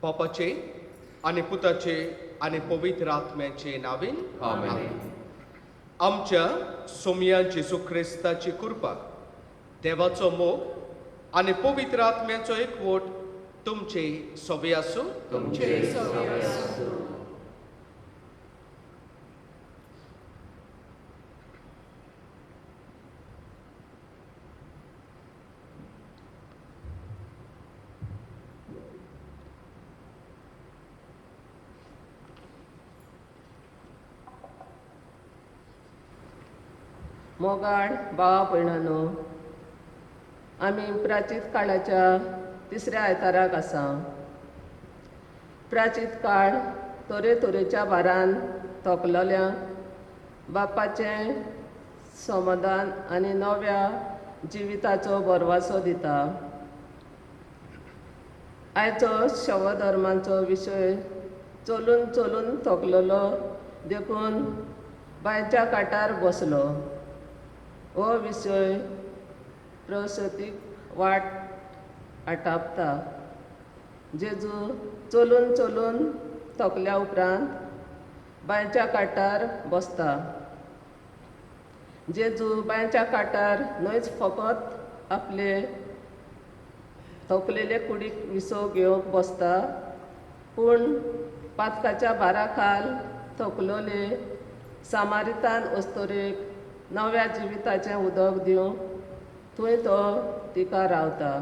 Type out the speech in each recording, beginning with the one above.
बापाचे आनी पुताचे आनी पवित्र आत्म्याचे नांवेन आमेन. आमच्या सोमया जेजू क्रिस्ताची कृपा, देवाचो मोग आनी पवित्र आत्म्याचो एकवट तुमचे सोबे आसूं. तुमचे सवे आसूं. मोगाळ भावा भयणांनो, आमी प्राचीत काळाच्या तिसऱ्या आयताराक आसा. प्राचीत काळ तरेतरेच्या भारान थकलेल्या बापाचें समाधान आनी नव्या जिविताचो भरवासो दिता. आयचो शवधर्माचो विशय चलून चलून थकलेलो देखून बांयच्या कांठार बसलो. हो विशय प्रसतीक वाट आटापता. जेजू चलून चलून थकल्या उपरांत बांयच्या कांठार बसता. जेजू बांयच्या कांठार न्हयच फकत आपले थकलेले कुडीक विसव घेवंक बसता, पूण पातकाच्या भारा खाल थकलोले सामारितान अस्तोरेक नव्या जिविताचें उदक दिवंक थंय तो तिका रावता.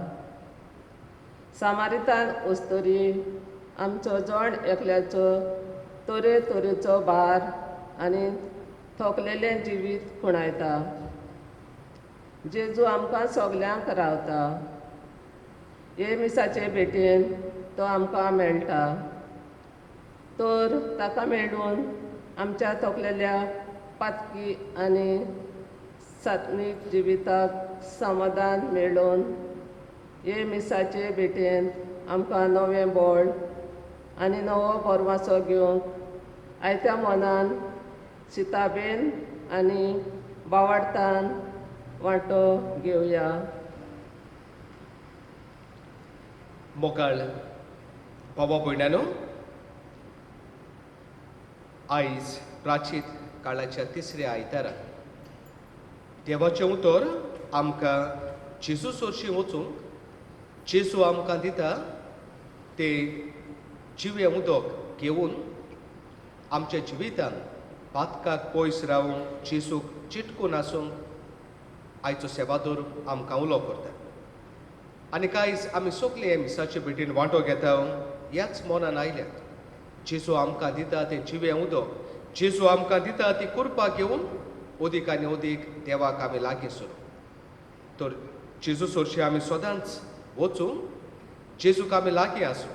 सामारितान अस्तोरी आमचो जण एकल्याचो तरेतरेचो भार आनी थकलेलें जिवीत खुणायता. जेजू आमकां सगल्यांक रावता. हे मिसाचे भेटेन तो आमकां मेळटा, तर ताका मेळून आमच्या थकलेल्या पातकी आनी सात्मीक जिविताक समाधान मेळोवन हे मिसाचे भेटेन आमकां नवें बळ आनी नवो परवासो घेवंक आयत्या मनान शिताबेन आनी बावडतान वांटो घेवया. मोगाळ बाबा भयणानो, आयज प्राचीत काळाच्या तिसऱ्या आयतारा देवाचें उतर आमकां जेजू सरशीं वचूंक जेजू आमकां दिता ते जिवें उदक घेवन आमच्या जिवितान पातकाक पयस रावूंक जेजूक चिटकून आसूंक आयचो सेवादोर आमकां उलो करता. आनी आयज आमी सगळे मिसाचे भेटीन वांटो घेता ह्याच मनान आयल्यात. जेजू आमकां दिता तें जिवें उदक, जेजू आमकां दिता ती कृपा घेवन अदीक आनी अदीक देवाक आमी लागीं सरूं. तर जेजू सरशीं आमी सदांच वचूं, जेजूक आमी लागीं आसूं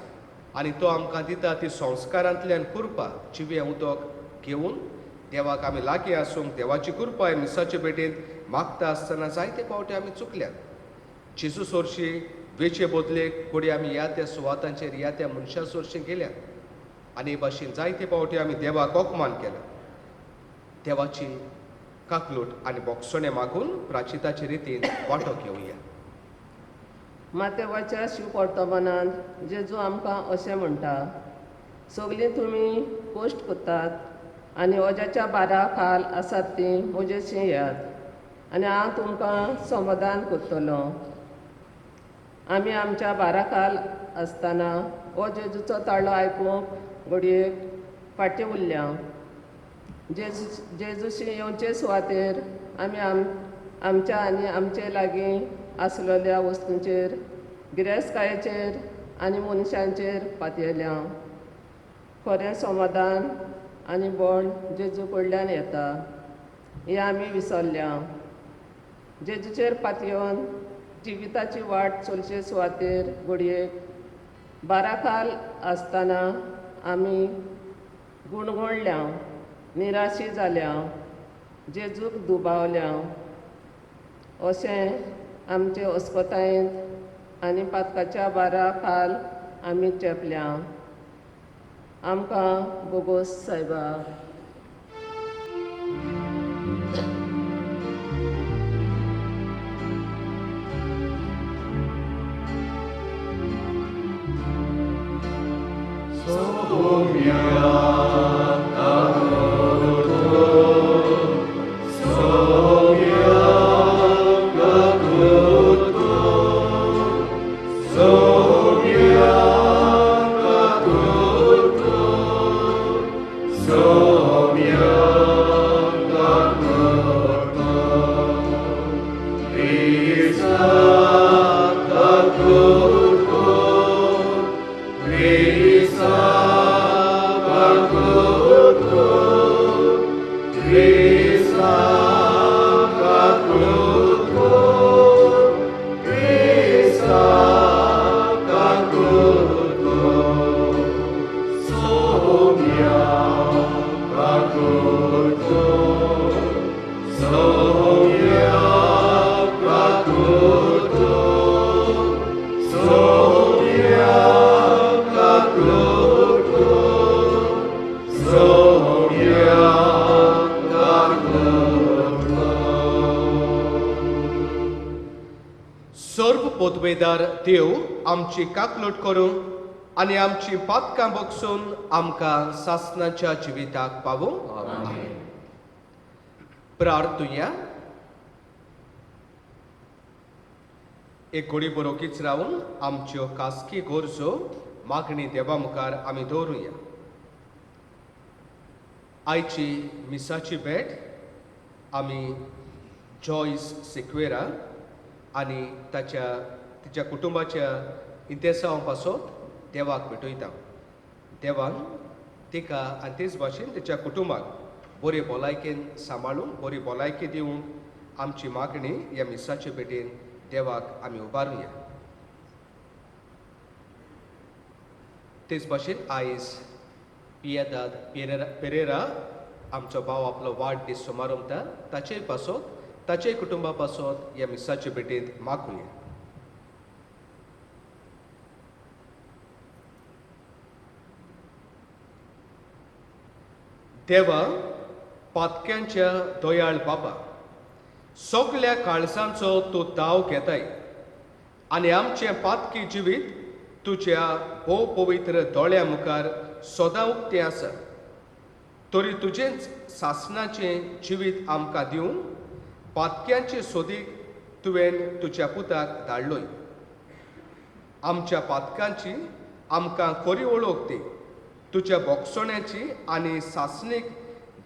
आनी तो आमकां दिता ती संस्कारांतल्यान कृपा जिवें उदक घेवन देवाक आमी लागीं आसूंक देवाची कृपा मिसाचे भेटेंत मागता आसतना जायते फावटी आमी चुकल्यात. जेजू सरशीं वेचे बदले घडये आमी ह्या त्या सुवातांचेर ह्या त्या मनशां सरशीं गेल्यात आनी हे भाशेन जायते फावटी आमी देवाक अपमान केला. देवाची काकलूट आनी बोगसणें मागून प्राचिताचे रितीन वांटो घेवया. मातेवाच्या शिवपर्तमानांत जेजू आमकां अशें म्हणटा, सगलीं तुमी कश्ट करतात आनी वज्याच्या भारा खाल आसात तीं म्हजेशी येयात आनी हांव तुमकां समाधान करतलो. आमी आमच्या भारा खाल आसतना हो जेजूचो ताळो आयकूंक घडयेक फाटीं उरल्या. जेजूशी येवचे सुवातेर आमी आमच्या आनी आमचे लागीं आसलेल्या वस्तूंचेर, गिरेस्तकायेचेर आनी मनशांचेर पातयेल्या. खरें समाधान आनी बळ जेजू कडल्यान येता हें आमी विसरल्या. जेजूचेर पातयेवन जिविताची वाट चलचे सुवातेर घडयेक बाराखाल आसतना आमी गुणगुणल्या, निराशी जाल्या, जेजूक दुबावल्या. अशें आमचे अस्पतायेंत आनी पातकाच्या बारा खाल आमी चेपल्या. आमकां बोगोस सायबा. सर्व पोतवेदार देव आमची काकलूट करूं आनी आमची पातकां बगसून आमकां सासणाच्या जिविताक पावूं. प्रार्थुया. एक घोडी बरोकीच रावन आमच्यो खासगी गरजो मागणी देवा मुखार आमी दवरुया. आयची मिसाची भेट आमी जॉयस सिक्वेरा आनी ताच्या तिच्या कुटुंबाच्या इंतेसांव पासत देवाक भेटयता. देवान तिका आनी तेच भाशेन तिच्या कुटुंबाक बरी भलायकेन सांबाळूंक, बरी भलायकी दिवंक आमची मागणी ह्या मिसाचे भेटेन देवाक आमी उबारुया. तेच भाशेन आयज पियेदाद पेरेरा आमचो भाव आपलो वाडदीस सुमारंभता, ताचेय पासत ताचे कुटुंबा पासत ह्या मिसाचे भेटेंत मागुया. देवा पातक्यांच्या दयाळ बाबा, सगल्या काळजांचो तूं ताव घेताय आनी आमचें पातकी जिवीत तुज्या भोव पवित्र दोळ्या मुखार सदां उक्तें आसा. तरी तुजेंच सासणाचें जिवीत आमकां दिवन पातक्यांचे सोदीक तुवें तुज्या पुताक धाडलोय. आमच्या पातकांची आमकां खरी वळख दी, तुज्या बोगसण्याची आनी सासणीक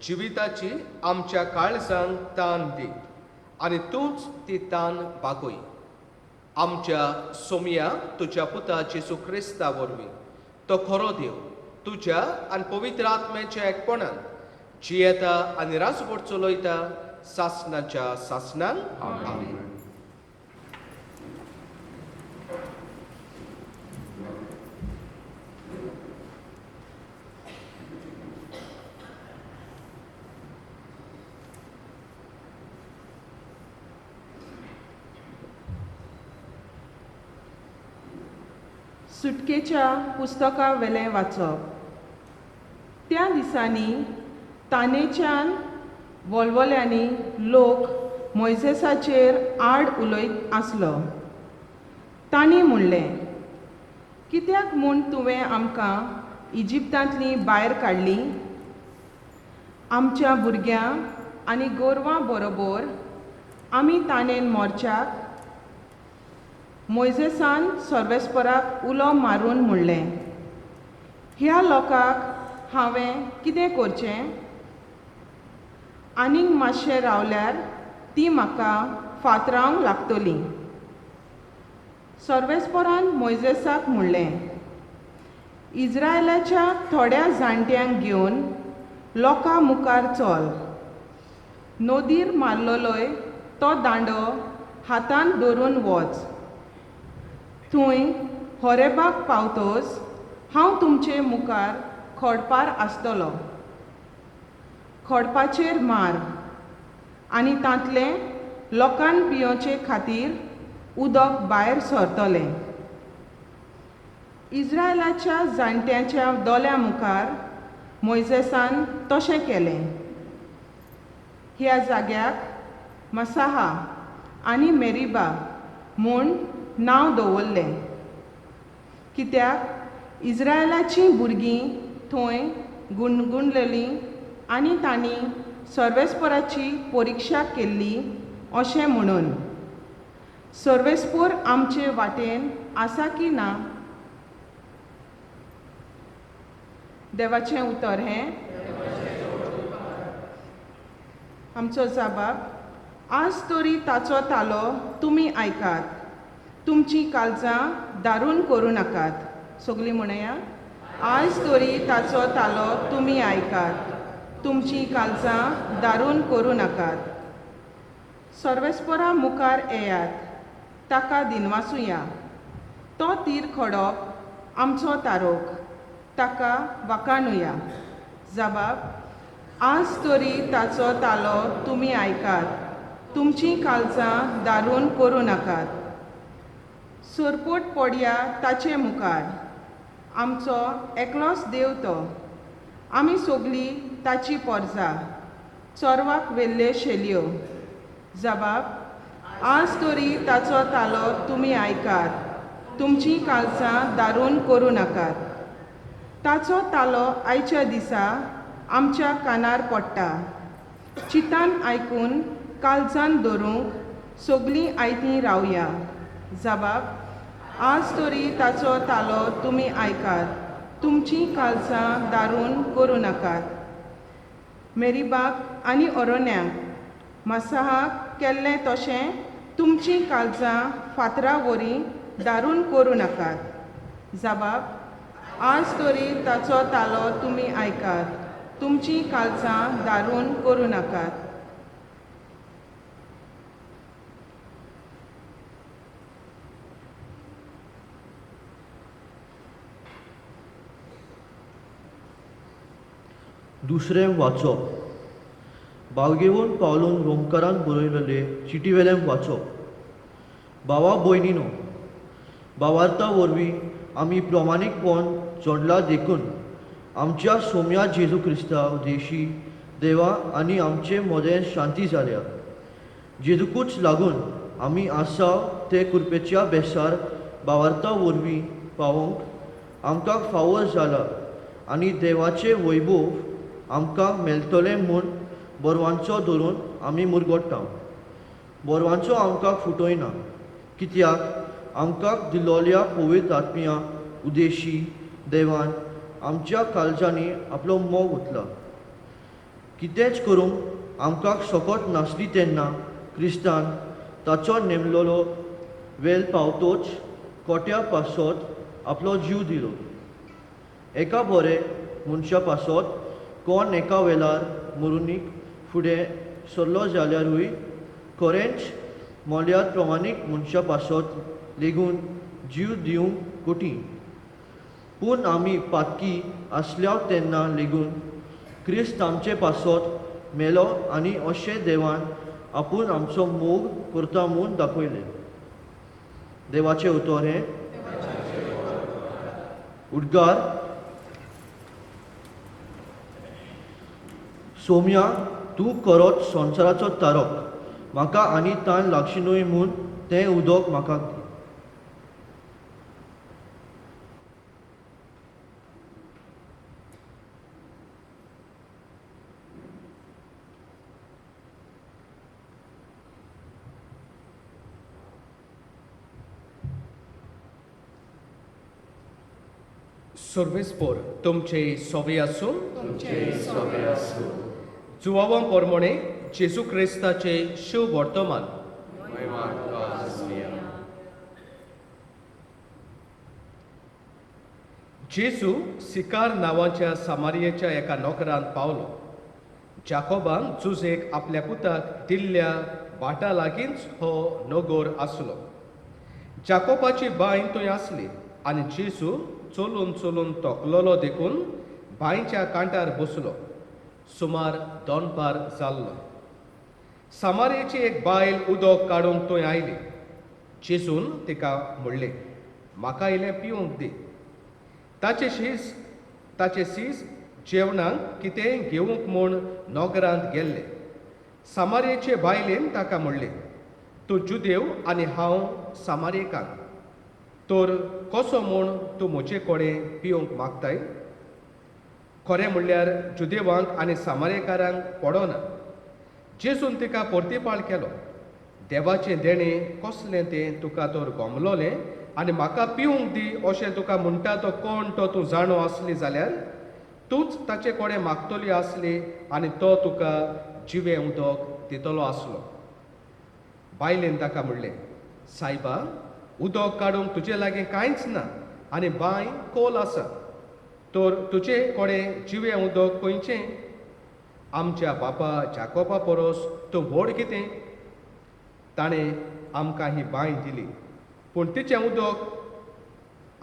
जिविताची आमच्या काळजांक तान दी आनी तूंच ती तान भागय. आमच्या सोमया तुज्या पुता जेजू क्रिस्ता वरवीं तो खरो देव तुज्या आनी पवित्र आत्म्याच्या एकपणान जियेता आनी राजवट चलयता सासणाच्या सासणान. आमेन. सुटकेच्या पुस्तका वेलें वाचप. त्या दिसांनी तानेच्यान वलवल्यांनी लोक मोयजेसाचेर आड उलयत आसलो. तांणी म्हणलें, कित्याक म्हूण तुवें आमकां इजिप्तांतली भायर काडली? आमच्या भुरग्यांक आनी गोरवां बरोबर आमी ताणेन मोर्चाक. मोयजेसान सर्वेस्पराक उलो मारून म्हणलें, ह्या लोकांक हांवें कितें करचें? आनीक मातशें रावल्यार ती म्हाका फातरावंक लागतली. सर्वेस्परान मोयजेसाक म्हणलें, इज्रायलाच्या थोड्या जाणट्यांक घेवन लोकां मुखार चल. नदीर मारलेलोय तो दांडो हातांत धरून वच. थंय होरेबाक पावतच हांव तुमचे मुखार खडपार आसतलो. खडपाचेर मार आनी तांतलें लोकांक पियोवचे खातीर उदक भायर सरतलें. इज्रायलाच्या जाणट्यांच्या दोळ्यां मुखार मोयजेसान तशें केलें. ह्या जाग्याक मसाहा आनी मेरिबा म्हूण नांव दवरलें, कित्याक इज्रायलाचीं भुरगीं थंय गुणगुणलेलीं आनी तांणी सर्वेस्पराची परिक्षा केल्ली अशें म्हणून, सर्वेस्पोर आमचे वाटेन आसा की ना? देवाचें उतर हें. आमचो जाबाब, आज तरी ताचो तालो तुमी आयकात, तुमचीं काळजां दारून करूं नाकात. सगळीं म्हणया, आज तरी ताचो तालो तुमी आयकात, तुमचीं काळजां दारून करूं नाकात. सर्वेस्परा मुखार येयात, ताका दिनवासुया. तो तीर खडप आमचो तारोक, ताका वाखाणुया. जाबाब, आज तरी ताचो तालो तुमी आयकात, तुमचीं काळजां दारून करूं नाकात. सरपोट पडया ताचे मुखार, आमचो एकलोच देव तो, आमी सगळीं ताची पोरजा, चोरवाक व्हेल्ल्यो शेलयो. जबाब, आज तरी ताचो तालो तुमी आयकात, तुमचीं काळजां दारून करूं नाकात. ताचो तालो आयच्या दिसा आमच्या कानार पडटा. चिंतान आयकून काळजान धरूंक सगळीं आयतीं रावया. जबाब, आज तरी ताचो तालो तुमी आयकात, तुमचीं काळजां दारून करूं नाकात. मेरीबाक आनी अरोन्याक मसाहाक केल्लें तशें तुमचीं काळजां फातरा वरी दारून करूं नाकात. जबाब, आज तरी ताचो तालो तुमी आयकात, तुमचीं काळजां दारून करूं नाकात. दुसरें वाचप. बावगेवन पावलून रोमकारान बरयलेले चिटीवेल्यान वाचप. भावा भयणीनो, भावार्था वरवीं आमी प्रमाणीकपण जोडला देखून आमच्या सोम्या जेजू क्रिस्तांव देशी देवा आनी आमचे मदें शांती जाल्या. जेजूकूच लागून आमी आसा ते कृपेच्या बेसार भावार्था वरवीं पावोवंक आमकां फावो जाला आनी देवाचें वैभव आमकां मेळटलें म्हूण बोरवांचो धरून आमी मुरगोट्टा. बोरवांचो आमकां फुटयना, कित्याक आमकां दिलोल्या पवित्र आत्म्या उदेशी देवान आमच्या काळजांनी आपलो मोग ओतला. कितेंच करूंक आमकां सकत नासली तेन्ना क्रिस्तान ताचो नेमलोलो वेल पावतोच कोट्या पासत आपलो जीव दिलो. एका बरे मनशा पासत कोण एका वेळार मरुनीक फुडें सरलो जाल्यारूय खरेंच म्हळ्यार प्रमाणीक मनशा पासत लेगून जीव दिवंक कठीण. पूण आमी पातकी आसल्या तेन्ना लेगून क्रिस्त आमचे पासत मेलो आनी अशें देवान आपूण आमचो मोग करता म्हूण दाखयलें. देवाचें उतर हें. उद्गार. सोम्या, तूं करत संवसाराचो तारक, म्हाका आनी तान लागची न्हय म्हूण तें उदक म्हाका दी. सर्वेस्पोर तुमचे सोवे आसूं. जुवावां पोरमोणे जेजू क्रिस्ताचे शिव वर्तमान. जेजू सिकार नांवाच्या सामारियेच्या एका नोकरांत पावलो. जाकोबान जुजेक आपल्या पुताक दिल्ल्या वाटा लागींच हो नगोर आसलो. जाकोबाची बांय थंय आसली आनी जेजू चलून चलून तोकलोलो देखून बांयच्या कांठार बसलो. सुमार दनपार जाल्लो. सामारियेची एक बायल उदक काडूंक थंय आयली. जेजून तिका म्हणलें, म्हाका इल्लें पिवंक दी. ताचे शीस जेवणाक कितेंय घेवंक म्हूण नगरांत गेल्ले. सामारियेचे बायलेन ताका म्हणलें, तूं जुदेव आनी हांव सामारियेकान, तर कसो म्हूण तूं म्हजे कडेन पिवंक मागताय? खरें म्हणल्यार जुदेवांक आनी सामारियेकारांक पडना. जेजून तिका परतीपाळ केलो, देवाचें देणें कसलें तें तुका तर गमलोलें आनी म्हाका पिवंक दी अशें तुका म्हणटा तो कोण तो तूं जाणो आसली जाल्यार तूंच ताचे कडेन मागतली आसली आनी तो तुका जिवें उदक दितलो आसलो. बायलेन ताका म्हणलें, सायबा, उदक काडूंक तुजे लागीं कांयच ना आनी बांय खोल आसा, तर तुजे कडेन जिवें उदक खंयचें? आमच्या बापा जाकोबा परस तूं व्हड कितें? ताणें आमकां ही बांय दिली, पूण तिचें उदक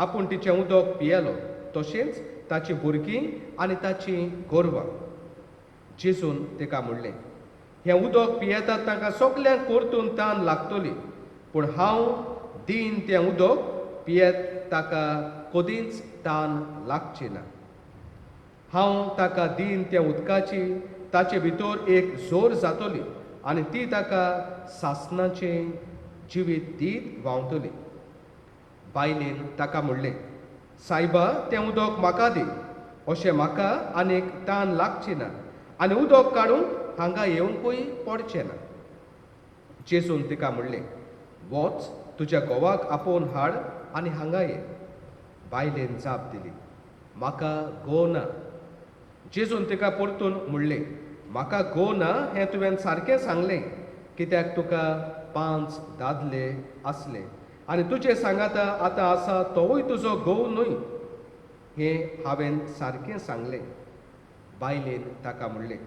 आपूण तिचें उदक पियेलो, तशेंच ताची भुरगीं आनी ताची गोरवां. जेजून तिका म्हणलें, हें उदक पियेतात तांकां सगल्यांक परतून तान लागतली, पूण हांव दीन तें उदक पियेत ताका कदींच तान लागची ना. हांव ताका दीन त्या उदकाची ताचे भितर एक जोर जातली आनी ती ताका सासणाचें जिवीत दीत व्हांवतली. बायलेन ताका म्हणलें, सायबा, तें उदक म्हाका दी, अशें म्हाका आनीक तान लागची ना आनी उदक काडूंक हांगा येवंकूय पडचें ना. जेजून तिका म्हणलें, वच तुज्या घोवाक आपोवन हाड आनी हांगा ये. बायलेन जाप दिली, म्हाका घोव ना. जेजून तिका परतून म्हणलें, म्हाका घोव ना हें तुवें सारकें सांगलें, कित्याक तुका 5 दादले आसले आनी तुजे सांगाता आतां आसा तोवूय तुजो घोव न्हय, हें हांवें सारकें सांगलें. बायलेन ताका म्हणलें,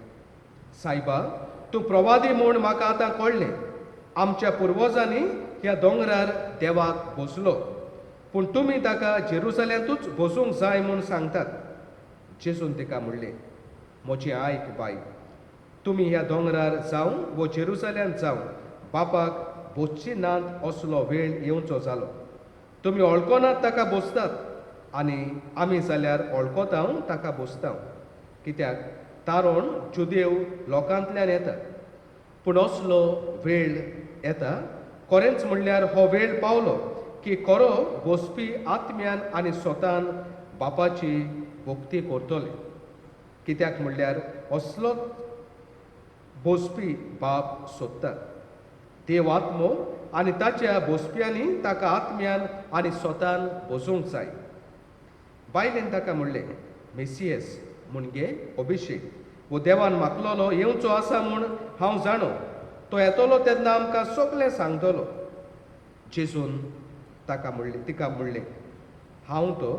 सायबा, तूं प्रवादी म्हूण म्हाका आतां कळ्ळें. आमच्या पुर्वजांनी ह्या दोंगरार देवाक भोसलो, पूण तुमी ताका जेरुसलेंतूच भोसूंक जाय म्हूण सांगतात. जेजून तिका म्हणलें, म्हजें आयक बाय, तुमी ह्या दोंगरार जावं वो जेरुसलेंत जावं बापाक भोसची नात असलो वेळ येवचो जालो. तुमी वळखनात ताका भोसतात आनी आमी जाल्यार वळखता ताका भोसता, कित्याक तारण जुदेव लोकांतल्यान येता. पूण असलो वेळ येता, खरेंच म्हणल्यार हो वेळ पावलो की खरो भोसपी आत्म्यान आनी स्वतान बापाची भक्ती करतले, कित्याक म्हणल्यार असलो भोसपी बाप सोदता. देव आत्मो आनी ताच्या भोसप्यांनी ताका आत्म्यान आनी स्वतान भोसूंक जाय. बायलेन ताका म्हणलें, मेसियस म्हणजे अभिशेक वो देवान मागलोलो येवचो आसा म्हूण हांव जाणो, तो येतलो तेन्ना आमकां सगलें सांगतलो. जेजून ताका म्हणलें, तिका म्हणलें, हांव तो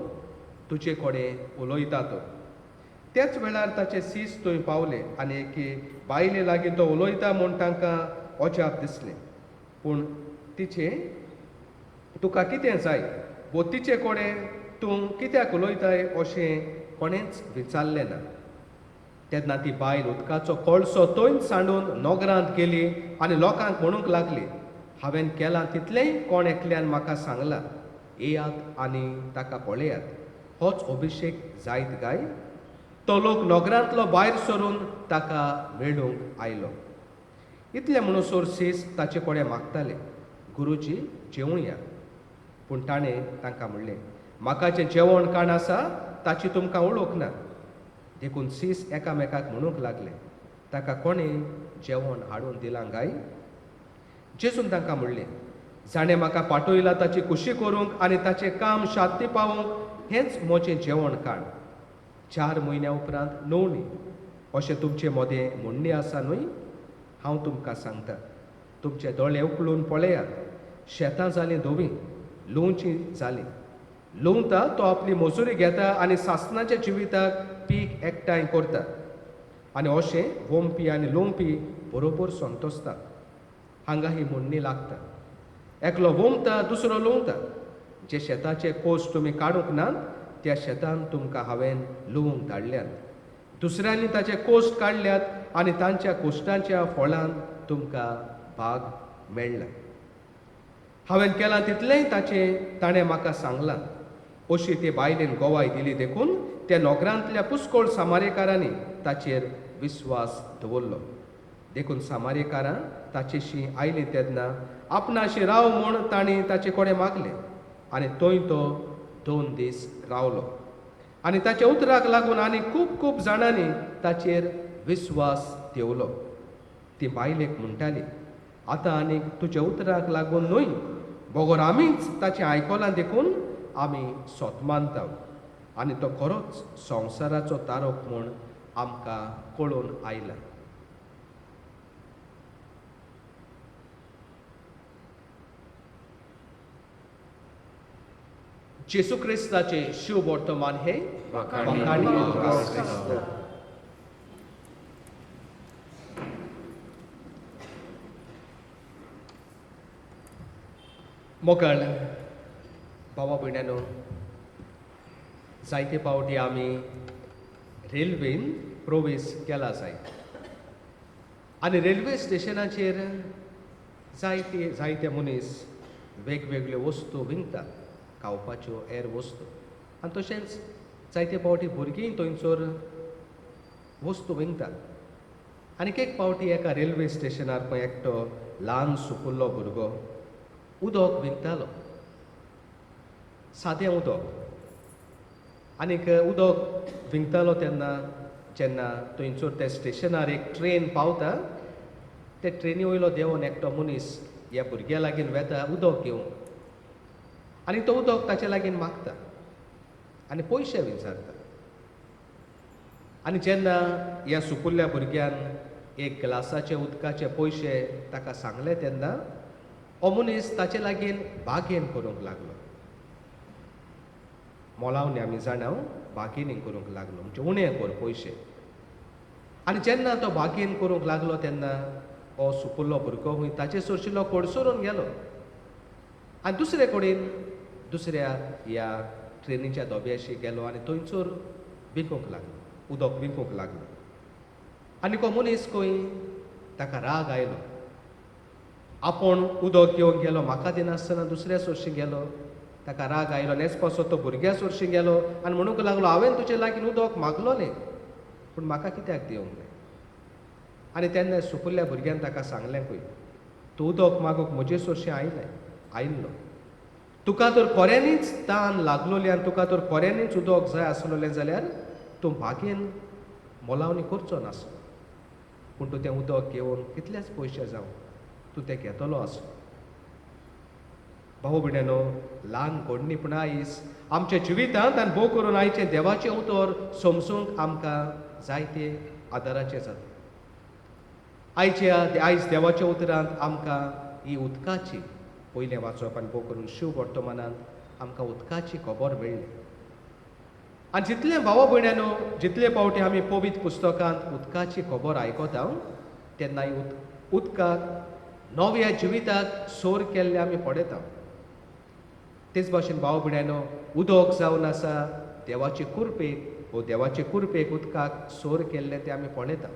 तुजे कडेन उलयता तो. त्याच वेळार ताचे सीस थंय पावले आनी एके बायले लागीं तो उलयता म्हूण तांकां अजाप दिसलें. पूण तिचें तुका कितें जाय वो तिचे कडेन तूं कित्याक उलयताय अशें कोणेंच विचारलें ना. तेन्ना ती बायल उदकाचो कळसो थंयच सांडून नगरांत गेली आनी लोकांक म्हणूंक लागली, हांवें केलां तितलेंय कोण एकल्यान म्हाका सांगलां, येयात आनी ताका पळयात, होच अभिशेक जायत काय? तो लोक नगरांतलो भायर सरून ताका मेळूंक आयलो. इतलें म्हणसर सीस ताचे कडेन मागताले, गुरुजी जेवया. पूण ताणें तांकां म्हणलें, म्हाका जें जेवण खाण आसा ताची तुमकां वळख ना. देखून सीस एकामेकाक म्हणूंक लागले, ताका कोणें जेवण हाडून दिलां काय? जेजून तांकां म्हणलें, जाणें म्हाका पाठयला ताची खुशी करूंक आनी ताचें काम शांती पावोवंक हेंच म्हजें जेवण खाण. 4 म्हयन्या उपरांत नवणी अशें तुमचे मदें म्हणणें आसा न्हय? हांव तुमकां सांगता, तुमचे दोळे उखलून पळयात, शेतां जालीं धवीं, लुवचीं जालीं. लुंवता तो आपली मजुरी घेता आनी सासणाच्या जिविताक पीक एकठांय करता आनी अशें वोमपी आनी लुंवपी बरोबर संतोसता. हांगा ही म्हणणी लागता, एकलो वोमता दुसरो लुंवता. जे शेताचे कोस तुमी काडूंक नात त्या शेतान तुमकां हांवें लुवूंक धाडल्यात. दुसऱ्यांनी ताचे कोश्ट काडल्यात आनी तांच्या कोश्टांच्या फळान तुमकां भाग मेळ्ळा. हांवें केलां तितलेंय ताचें ताणें म्हाका सांगलां. अशी ते बायलेन गवाय दिली देखून त्या नगरांतल्या पुस्कोळ सामारेकारांनी ताचेर विस्वास दवरलो. देखून सामारेकारां ताचेशी आयलीं तेन्ना आपणाशी राव म्हूण तांणी ताचे कडेन मागलें आनी थंय तो 2 दीस रावलो. आनी ताच्या उतराक लागून आनी खूब खूब जाणांनी ताचेर विस्वास दवरलो. ती बायलेक म्हणटाली, आतां आनीक तुज्या उतराक लागून न्हय, बगर आमीच ताचें आयकलां देखून आमी सोत मानता आनी तो खरोच संवसाराचो तारक म्हूण आमकां कळून आयला. जेसू क्रिस्ताचे शुभ वर्तमान हे वाखाणी तुका क्रिस्त. मोगाळ भावा भयणांनो, जायते फावटी आमी रेल्वेन प्रवेश केला जायत आनी रेल्वे स्टेशनाचेर जायते जायते मनीस वेगवेगळ्यो वस्तू विकतात, खावपाच्यो हेर वस्तू, आनी तशेंच जायते फावटी भुरगीं थंयसर वस्तू विकतात. आनीक एक फावटी एका रेल्वे स्टेशनार खंय एकटो ल्हान सुपुल्लो भुरगो उदक विकतालो, सादें उदक. आनीक उदक विकतालो तेन्ना जेन्ना थंयसर त्या स्टेशनार एक ट्रेन पावता, ते ट्रेनी वयलो देंवन एकटो मनीस ह्या भुरग्या लागीं वेता उदक घेवंक आनी तो उदक ताचे लागीं मागता आनी पयशे विचारता. आनी जेन्ना ह्या सुपुल्ल्या भुरग्यान एक ग्लासाचे उदकाचे पयशे ताका सांगले तेन्ना हो मनीस ताचे लागीं बागेन करूंक लागलो. मोलावणी आमी जाणाव बागेनींग करूंक लागलो, म्हणजे उणें कर पयशे. आनी जेन्ना तो बागेन करूंक लागलो तेन्ना हो सुपुल्लो भुरगो खूंय ताचे सरशिल्लो कडसरून गेलो आनी दुसरे कडेन दुसऱ्या ह्या ट्रेनीच्या दोब्याशी गेलो आनी थंयसर विकूंक लागलो, उदक विकूंक लागलो. आनी तो मनीस खंय ताका राग आयलो, आपूण उदक घेवन गेलो, म्हाका दिनासतना दुसऱ्या सरशी गेलो. ताका राग आयलो, नेच पासत तो भुरग्या सरशी गेलो आनी म्हणूंक लागलो, हांवें तुजे लागीं उदक मागलोलें पूण म्हाका कित्याक दिवंक जाय. आनी तेन्ना सुपुल्ल्या भुरग्यान ताका सांगलें, खंय तूं उदक मागूंक म्हजे सरशी आयलें आयिल्लो, तुका तर खऱ्यांनीच तान लागलोली आनी तुका तर खऱ्यांनीच उदक जाय आसलोलें जाल्यार तूं बागेन मोलावणी करचो नासलो, पूण तूं तें उदक घेवन कितलेच पयशे जावं तूं तें घेतलो आसलो. भाऊ भयणांनो, ल्हान घडणी पूण आयज आमच्या जिवितांत आनी भोव करून आयचें देवाचें उतर समजूंक आमकां जायते आदाराचें जाता. आयच्या आयज देवाच्या उतरांत आमकां ही उदकाची पयलें वाचप आनी भोव करून शिव वर्तमानांत आमकां उदकाची खबर मेळ्ळी. आनी जितलें भावा भयणांनो, जितले फावटी आमी पवित्र पुस्तकांत उदकाची खबर आयकता तेन्ना उदकाक नव्या जिविताक सोर केल्ले आमी पळयता. तेच भाशेन भाव भयणांनो, उदक जावन आसा देवाचे कुरपेक वो देवाचे कुरपेक उदकाक सोर केल्लें तें आमी पळयता.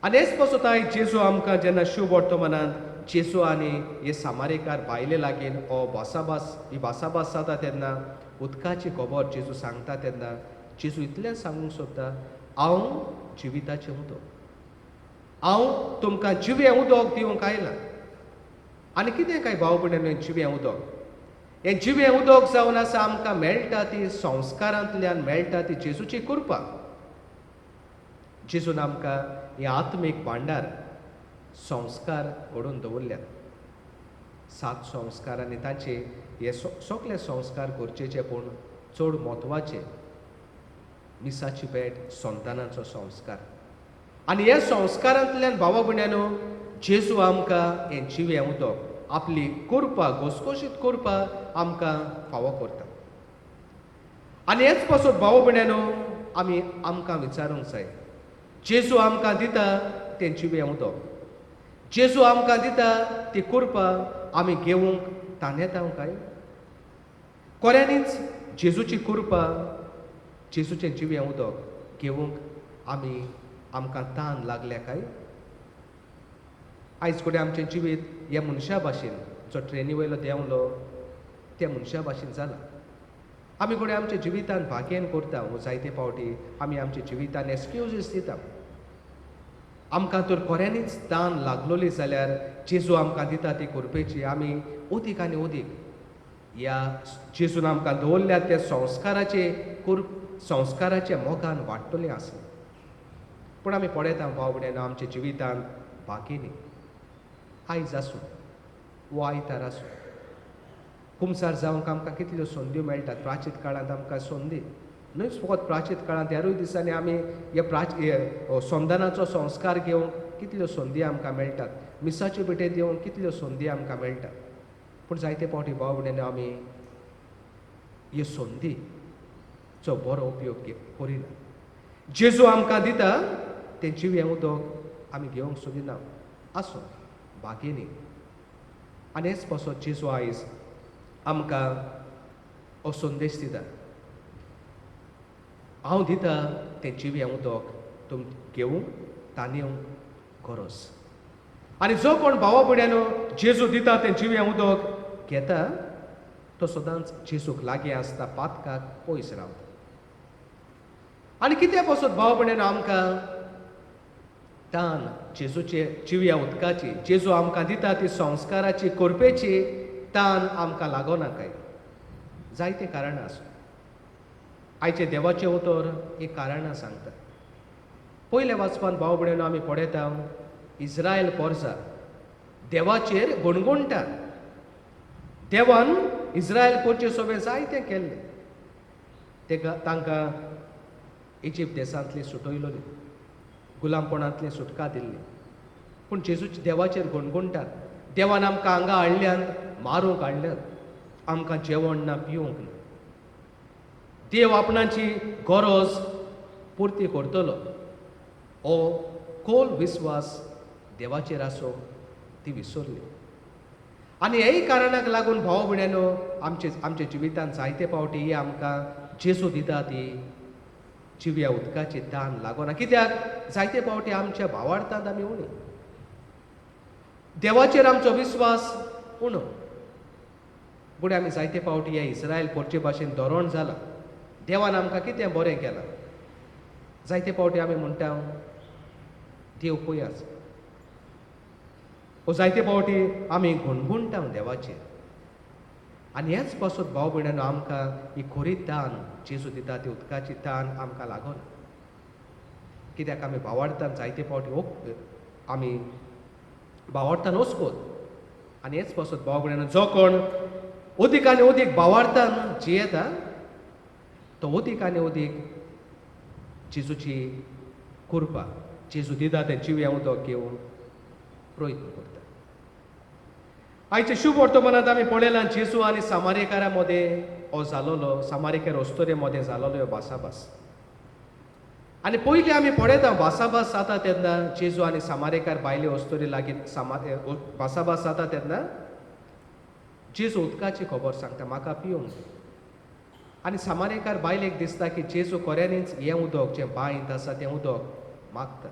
आनी हेच पासत आयज जेजू आमकां जेन्ना शुभ वर्तमानांत जेजू आनी हे सामारेकार बायले लागीं हो भासाभास ही भासाभास जाता तेन्ना उदकाची खबर जेजू सांगता तेन्ना जेजू इतलें सांगूंक सोदता, हांव जिविताचें उदक, हांव तुमकां जिवें उदक दिवंक आयलां. आनी कितें काय भाव भयणांनो जिवें उदक, हें जिवें उदक जावन आसा आमकां मेळटा ती संस्कारांतल्यान मेळटा ती जेजूची कृपा. जेजून आमकां हें आत्मीक भांडार संस्कार घडोवन दवरल्यात, 7 संस्कार आनी तांचे हे सगळे संस्कार गरजेचे पूण चड म्हत्वाचे मिसाची भेट संतानाचो संस्कार. आनी ह्या संस्कारांतल्यान भावा भयणांनो जेजू आमकां हें जिवें उदक, आपली कृपा, घोसघोशीत कृपा आमकां फावो करता. आनी हेच पासत भाव भयणांनो आमी आमकां विचारूंक जाय, जेजू आमकां दिता तें जिवें उदक, जेजू आमकां दिता ती कृपा आमी घेवंक तानेता काय? खऱ्यांनीच जेजूची कृपा, जेजूचें जिवें उदक घेवंक आमी आमकां तान लागल्या काय? आयज कडेन आमचें जिवीत ह्या मनशा भाशेन जो ट्रेनी वयलो देंवलो त्या मनशा भाशेन जालां. आमी कडेन आमच्या जिवितान भाग्यान करता वो जायते फावटी आमी आमच्या जिवितान एक्सक्युजीस दिता. आमकां तर खऱ्यांनीच तान लागलोली जाल्यार जेजू आमकां दिता ती कृपेची आमी अदीक आनी अदीक ह्या जेजून आमकां दवरल्या त्या संस्काराचे संस्काराच्या मोगान वाडटलें आसलें. पूण आमी पळयता भाव भयणांनो आमच्या जिवितान बाकीनी आयज आसूं वो आयतार आसूं, कुमसार जावंक आमकां कितल्यो संद्यो मेळटात. प्राचीत काळांत आमकां संदी न्हय फकत प्राचीत काळांत, ह्यारूय दिसांनी आमी ह्या संदानाचो संस्कार घेवंक कितल्यो संदी आमकां मेळटात, मिसाचे भेटेंत येवंक कितल्यो संदी आमकां मेळटात. पूण जायते फावटी भाव भयणांनो आमी ह्यो संदीचो बरो उपयोग करिना. जेजू आमकां दिता तें जिवें उदक आमी घेवंक सोदिना, आसूं बागेनी. आनी हेच पासत जेजू आयज आमकां हो संदेश दिता, हांव दिता तें जिवें उदक तुम घेवंक तानेवंक गरज. आनी जो कोण भावा भयणांनो जेजू दिता तें जिवें उदक घेता तो सदांच जेजूक लागीं आसता, पातकाक पयस रावता. आनी कितें पासत भाव भयणांनो आमकां तान जेजूचे जिव्या उदकाची, जेजू आमकां दिता ती संस्काराची कृपेची तान आमकां लागना काय? जायते कारणां आसूं. आयचें देवाचें उतर ही कारणां सांगता. पयल्या वाचपान भाव भयणांनो आमी पळयता इस्रायल पोरसा देवाचेर गुणगुणटा. देवान इस्रायल पोरचे सोबें जायतें केल्लें, तेका तांकां इजिप्त देशांतली सुटयलोली, गुलामपणांतली सुटका दिल्ली. पूण जेजूच देवाचेर गुणगुणटात, देवान आमकां हांगा हाडल्यात, मारूंक हाडल्यात, आमकां जेवण ना, पिवंक ना. देव आपणाची गरज पुर्ती करतलो हो खोल विस्वास देवाचेर आसो ती विसरली. आनी हेय कारणाक लागून भाव भयणांनो आमचे आमच्या जिवितांत जायते फावटी ही आमकां जेजू दिता ती जिव्या उदकाची तान लागना. कित्याक जायते फावटी आमच्या भावार्थांत आमी उणी, देवाचेर आमचो विस्वास उणो. पूण आमी जायते फावटी ह्या इस्रायल पोरचे भाशेन धोरण जाला, देवान आमकां कितें बरें केलां. जायते फावटी आमी म्हणटा देव खंय आसा, ओ जायते फावटी आमी गुणगुणटा देवाचेर. आनी ह्याच पासत भाव भयणांनो आमकां ही खरी तान जेजू दिता ती उदकाची तान आमकां लागना. कित्याक आमी भावार्थान जायते फावटी आमी भावार्थान वचकोत. आनी हेच पासत भाव भयणांनो जो कोण अदीक आनी अदीक भावार्थान जियेता तो अदीक आनी अदीक जेजूची कृपा, जेजू दिता तें जिव्या उदक घेवन प्रयत्न करता. आयचे शुभ वर्तमानांत आमी पळयलां जेजू आनी सामारेकारा मदें हो जालोलो, सामारेकार अस्तोरे मदें जालोलो ह्यो भासाभास. आनी पयलीं आमी पळयता भासाभास जाता तेन्ना जेजू आनी सामारेकार बायले अस्तोरे लागीं भासाभास जाता तेन्ना जेजू उदकाची खबर सांगता, म्हाका पिवंक दी. आनी सामारेकार बायलेक दिसता की जेजू खऱ्यांनीच हें उदक जें बांयंत आसा तें उदक मागता.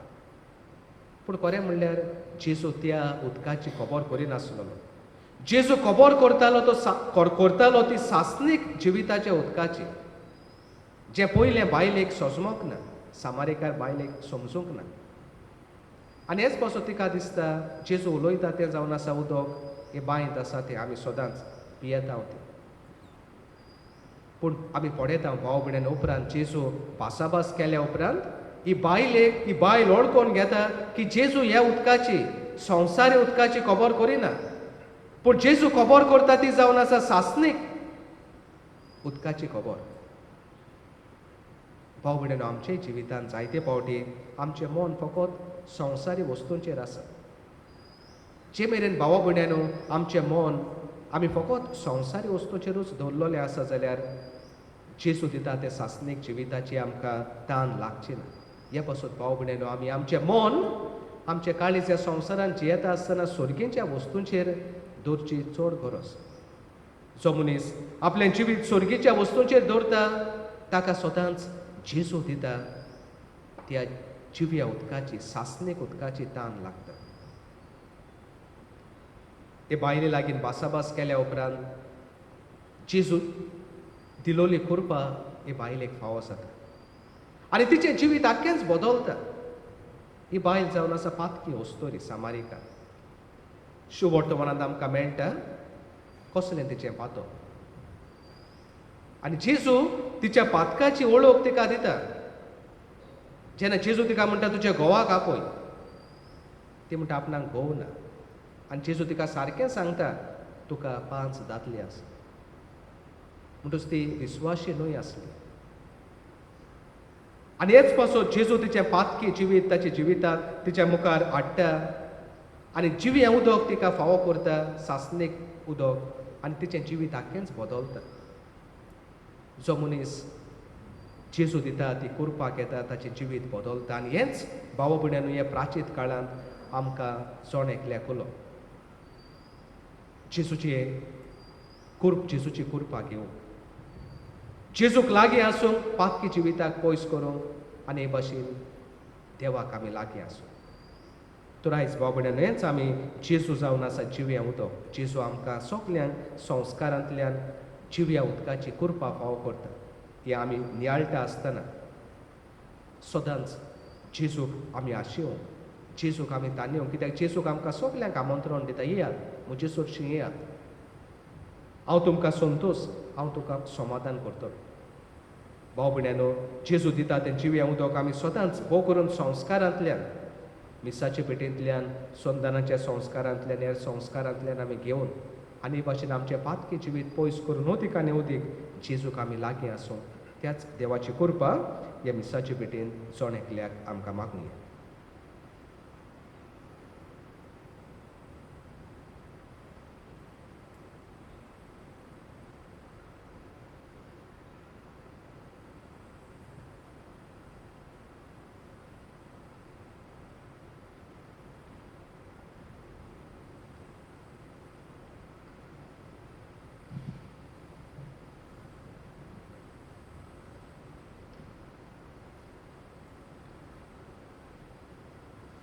पूण खरें म्हणल्यार जेजू त्या उदकाची खबर करिनासलो. जेजू खबर करतालो तो करतालो ती सासणीक जिविताच्या उदकाची, जें पयलें बायलेक सजमोंक ना, सामारेकार बायलेक समजूंक ना. आनी हेच पासत तिका दिसता जेजू उलयता तें जावन आसा उदक हें बांयंत आसा तें आमी सदांच पियेता तें. पूण आमी पळयता भाव भयणांनी उपरांत जेजू भासाभास केल्या उपरांत ही बायलेक ही बायल वळखून घेता की जेजू ह्या उदकाची संवसारी उदकाची खबर करिना, पूण जेजू खबर करता ती जावन आसा सासणीक उदकाची खबर. भाव भयणांनो आमचे जिवितांत जायते फावटी आमचें मन फकत संवसारी वस्तूंचेर आसा. जे मेरेन भावा भयण्यानो आमचें मन आमी फकत संवसारी वस्तूचेरूच दवरलेलें आसा जाल्यार जेजू दिता ते सासणीक जिविताची आमकां तान लागची ना. हे पासत भाव भयण्यानो आमी आमचें मन आमचें काळीज ह्या संवसारान जियेता आसतना सोर्गींच्या वस्तूंचेर दवरची चड गरज. जो मनीस आपलें जिवीत सोर्गीच्या वस्तूंचेर दवरता ताका सदांच जेजू दिता त्या जिव्या उदकाची सासणीक उदकाची तान लागता. ते बायले लागीं भासाभास केल्या उपरांत जेजू दिलोली कृपा हे बायलेक फावो जाता आनी तिचें जिवीत आख्खेंच बदलता. ही बायल जावन आसा पातकी अस्तोरी सामारिका. शुभवर्तमानांत आमकां मेळटा कसलें तिचें पातक आनी जेजू तिच्या पातकाची वळख तिका दिता. जेन्ना जेजू तिका म्हणटा तुज्या घोवाक आपय, ती म्हणटा आपणाक घोव ना. आनी जेजू तिका सारकें सांगता तुका 5 दादले आसा. म्हणटच ती विस्वाशी न्हय आसली. आनी हेच पासत जेजू तिचें पातकी जिवीत ताच्या जिविताक तिच्या मुखार हाडटा आनी जिवी हें उदक तिका फावो करता, सासणीक उदक, आनी तिचें जिवीत आख्खेंच बदलता. जो मनीस जेजू दिता ती करपाक येता ताचें जिवीत बदलता. आनी हेंच भाव भयण्यानो ह्या प्राचीत काळांत आमकां जण एकल्याक उलो जेजूची कुर्प, जेजूची कृपा घेवंक, जेजूक लागीं आसूंक, पातकी जिविताक पयस करूंक आनी हे भाशेन देवाक आमी लागीं आसूं. तर आयज भाव भयण्यानो हेंच आमी जेजू जावन आसा जिव्या उदक. जेजू आमकां सगल्यांक संस्कारांतल्यान जिव्या उदकाची कृपा फावो करता. ती आमी नियाळटा आसतना सदांच जेजूक आमी आशेवंक, जेजूक आमी तानेवंक, कित्याक जेजूक आमकां सगल्यांक आमंत्रण दिता, येयात म्हजे सरशीं येयात, हांव तुमकां संतोश, हांव तुका समाधान करतलो. भाव भयण्यानो जेजू दिता तें जिव्या उदक आमी सदांच भोव करून संस्कारांतल्यान, मिसाचे पेटेंतल्यान, संदानाच्या संस्कारांतल्यान, हेर संस्कारांतल्यान आमी घेवन आनी हे भाशेन आमचें पातकी जिवीत पयस करून उदीक आनी उदीक जेजूक आमी लागीं आसूं. त्याच देवाची कृपा ह्या मिसाचे पेटेन जण एकल्याक आमकां मागुया.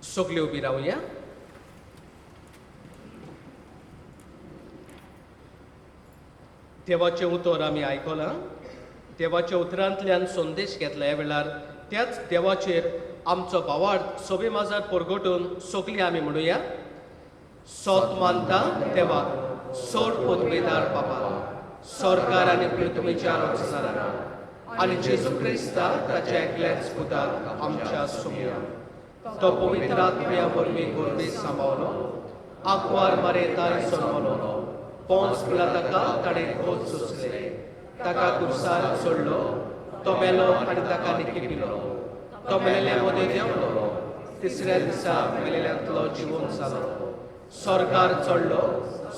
सगळे उबी रावया. देवाचें उतर आमी आयकलां, देवाच्या उतरांतल्यान संदेश घेतला. ह्या वेळार त्याच देवाचेर आमचो भावार्थ सोबे माजार परगटून सगळीं आमी म्हणुया, सोत मानता देवाक, सोड पदवेदार बाबा, सरकार आनी पृथ्वीच्या रचणाराक आनी जेजू क्रिस्ताक ताच्या एकल्याच पुताक आमच्या सोम्या, तो पवित्र आत्म्या वरवीं गोरवी सांबावलो, आंकवार मारेताय सोडलो, पोंस पिलाताका ताणें खोस सोंसले, ताका कुर्सार सोडलो, तो मेलो आनी ताका निकिपिलो, तो मेलेल्या मदें देंवलो, तिसऱ्या दिसा मेलेल्यांतलो जिवोन जालो, स्वर्गार चडलो,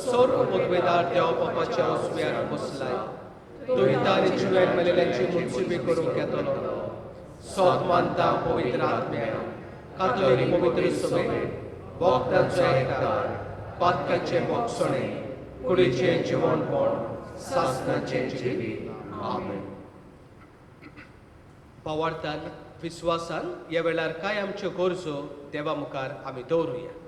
सर्व पदवेदार देव बापाच्या उजव्यार बसलाय, दुयता आनी जिव्यान मेलेल्यांची मुन्सिबी करूंक येतलो. सोद मानता पवित्र आत्म्या, कातोलीक पवित्र सभे, भक्तांचो एकठार, पातकाचें भोगसणें, कुडीचें जिवणपण, सासणाचें जिवीत. आमेन. भावार्थान विस्वासान ह्या वेळार कांय आमच्यो गरजो देवा मुखार आमी दवरुया.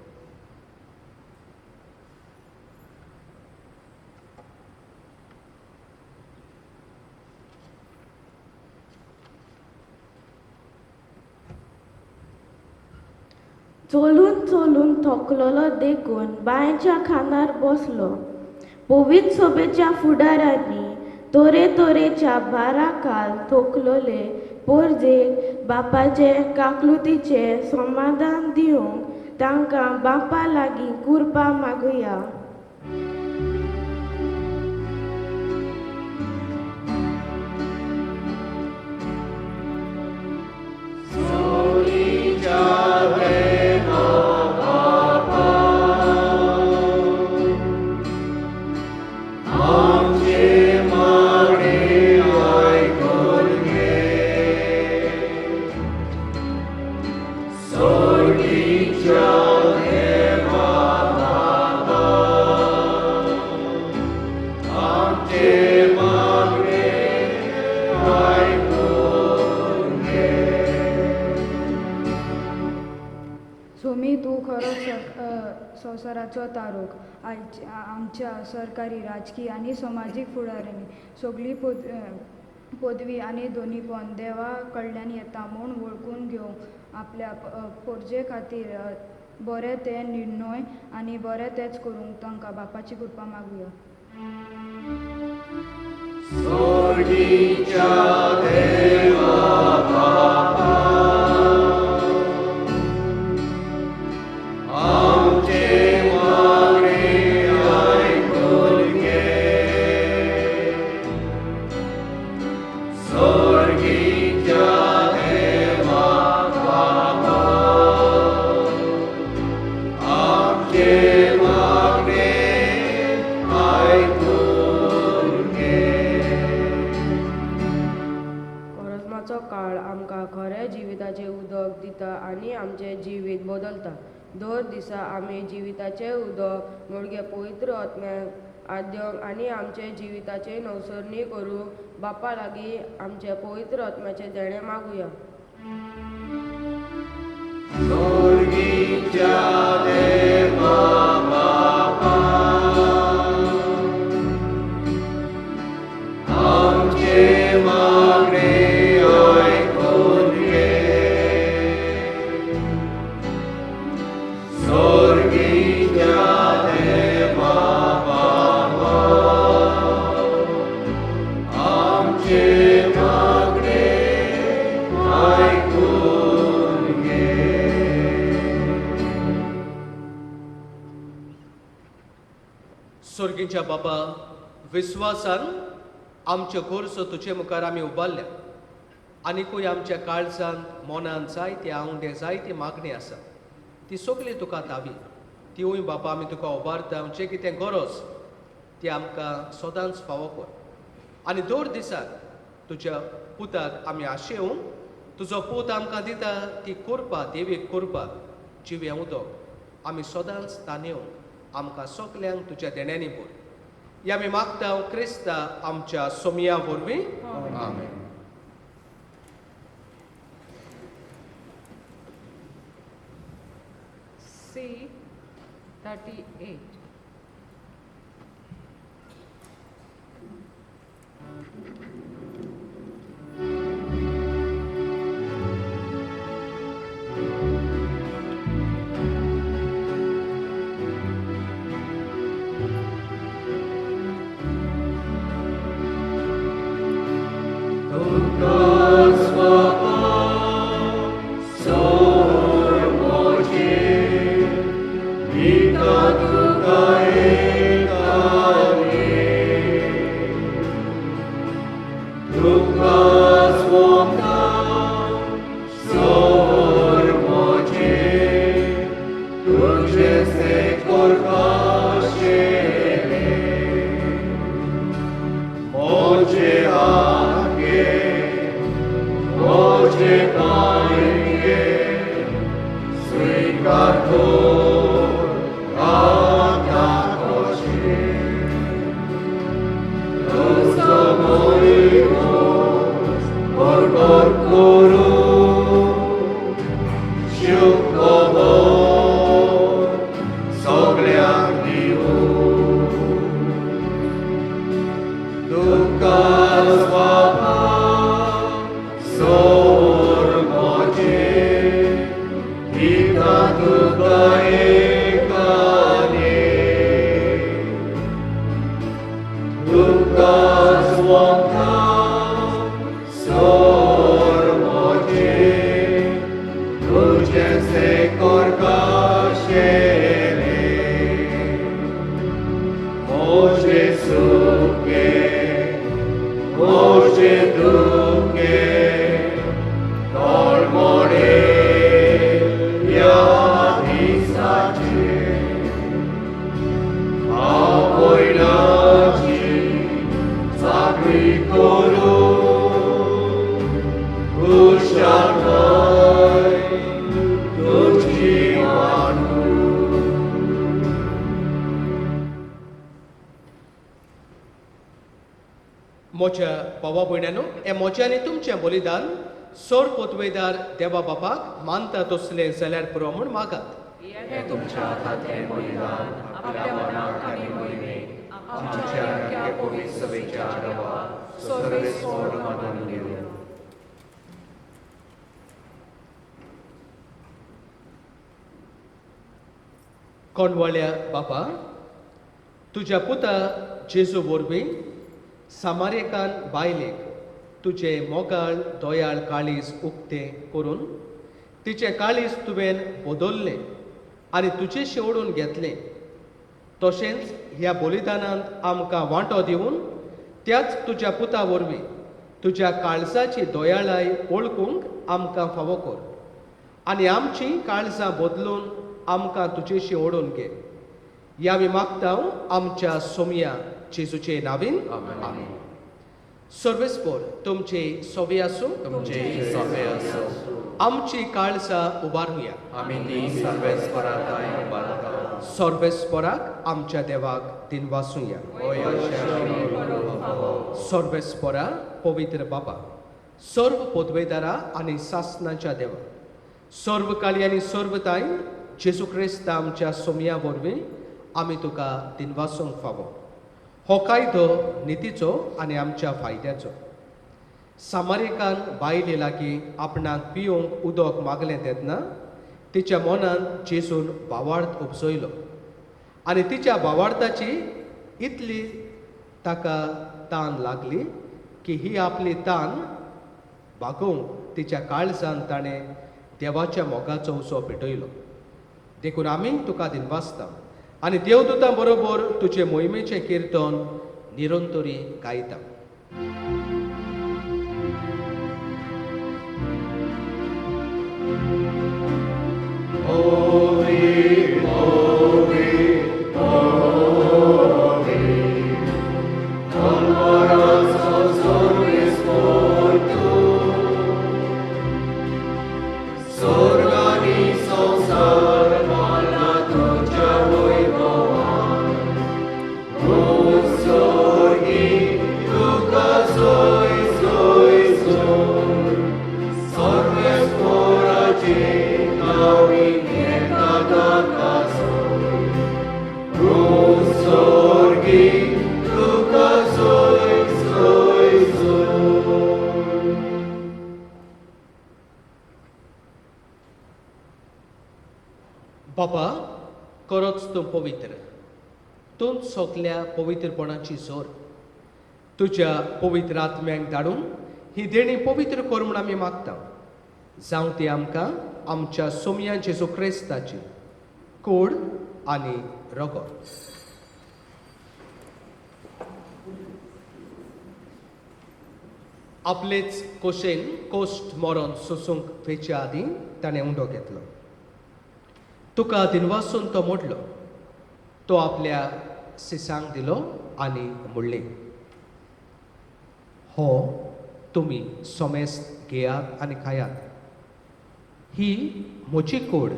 चलून चलून थकलोलो देखून बांयच्या खांदार बसलो. पवित्र सभेच्या फुडारांनी तरेतरेच्या भाराखाल थकलोले पोरजेक बापाचे काकलुतीचे समाधान दिवंक तांकां बापा लागीं कुरपा मागुया. सोर्गीच्या देवा बाबा, आमचें मागणें आयकून घे. सोमी, तूं खरो संवसाराचो तारोक. आमच्या सरकारी, राजकी आनी समाजीक फुडाऱ्यांनी सगळी पदवी आनी दोनीपण देवा कडल्यान येता म्हूण वळखून घेवंक आपल्या पोरजे खातीर बरें ते निर्णय आनी बरें तेंच करूंक तांकां बापाची कृपा मागुया. सोर्गीच्या देवा बाबा, आमचें मागणें आयकून घे. सोर्गीच्या देवा बाबा, आमचें मागणें आयकून घे. कोरस्माचो काळ आमकां खरें जिविताचें उदक दिता आनी आमचें जिवीत बदलता. दर दिसा आमी जिविताचें उदक मुळगें पवित्र आत्म्याक आद्यंक आनी आमचे जिविताचे नवसरणी करूंक बापा लागीं आमच्या पवित्र आत्म्याचें देणें मागुया. सोर्गीच्या देवा बाबा, आमचें मागणें आयकून घे. सोर्गीच्या देवा बाबा, आमचें मागणें आयकून घे. सोर्गींच्या बाबा, विस्वासान आमच्यो गरजो तुजे मुखार आमी उबारल्या. आनिकूय आमच्या काळजांत, मनांत जायते आंवडे, जायती मागणी आसा, ती सगळी तुका धावी. तिवूय बाबा आमी तुका उबारता. जें कितें गरज ती आमकां सदांच फावो कर आनी दर दिसाक तुज्या पुताक आमी आशेवन तुजो पूत आमकां दिता ती करपा, देवीक करपा जिवें उदक आमी सदांच तानेवन आमकां सगल्यांक तुज्या देण्यांनी भर. ही आमी मागता क्रिस्ता आमच्या सोमया वरवीं. आमेन. C 38. तुका स्वपा सोर मोजे, दिता तुका एकाने. तुका स्वपा सोर मोजे, तुझे से करपाशेले. मोजे आगे, मोजे पांगे, स्वीकार कर आता कशे. तुजो मोहिमोस परगट करूं, शुभ खबर सगल्यांक दिवूं. तुका स्वपा सोर मोजे, दिता तुका एकाने. तुका स्वपा सोर मोजे, तुझे से करकाशेले. मोजे सुखे, मोजे दुखे, तळमळे ह्या दिसाचे. आवयनाची चाकरी करूं, खुशालकाय तुझे. म्हज्या भावा भयण्यानो, हें म्हजें आनी तुमचें बलिदान सोर पोतवेदार देवा बापाक मानता तसलें जाल्यार पुरो म्हूण मागात. हें तुमच्या हातांतलें बलिदान आपल्या मनाक आनी मोहिमेक आमच्या ह्या पवित्र सभेच्या देवा सर्वेस्पोर मानून घेवं. कोणवाळ्या बापा, तुज्या पुता जेजू वरवीं सामारेकान बायलेक तुजें मोगाळ दयाळ काळीज उक्तें करून तिचें काळीज तुवें बदललें आनी तुजेशी ओडून घेतलें, तशेंच ह्या बलिदानांत आमकां वांटो दिवन त्याच तुज्या पुता वरवीं तुज्या काळजाची दयाळाय वळखूंक आमकां फावो कर आनी आमचीं काळजां बदलून आमकां तुजेशी ओडून घे. ह्या आमी मागता आमच्या सोमया जेजूचे नावीन, आमेन. सर्वेस्पोर तुमचे सोवे आसूं, तुमचे सोवे आसूं. आमची काळजां उबारुया. आमी ती सर्वेस्पराक उबारता. सर्वेस्पराक आमच्या देवाक दिनवासुया. सर्वेस्परा पवित्र बाबा, सर्व पदवेदारा आनी सासनाच्या देवा, सर्व काळी आनी सर्व ताय जेजू क्रिस्त आमच्या सोमया वरवीं आमी तुका दिनवासूंक फावो. हो कायदो नितीचो आनी आमच्या फायद्याचो. सामारेकान बायले लागीं आपणाक पिवंक उदक मागलें तेन्ना तिच्या मनान जेजून भावार्थ उपजयलो आनी तिच्या भावार्थाची इतली ताका तान लागली की ही आपली तान भागोवंक तिच्या काळजान ताणें देवाच्या मोगाचो उसो पेटयलो. देखून आमी तुका दिनवासता आनी देवदूतां बरोबर तुजे मोहिमेचें किर्तन निरंतरी गायता. बाबा, खरोच तूं पवित्र, तूं सगल्या पवित्रपणाची जोर. तुज्या पवित्र आत्म्यांक धाडून ही देणी पवित्र कर म्हूण आमी मागता. जावं ती आमकां आमच्या सोमया जेजू क्रिस्ताची कूड आनी रगत. आपलेच कोशेन कोश्ट मरण सोसूंक वेच्या आदीं ताणें उंडो घेतलो. तुका दिनवासून तो मोडलो, तो आपल्या सिसांक दिलो आनी म्हणलें, हो तुमी सोमेस्त घेयात आनी खायात, ही म्हजी कूड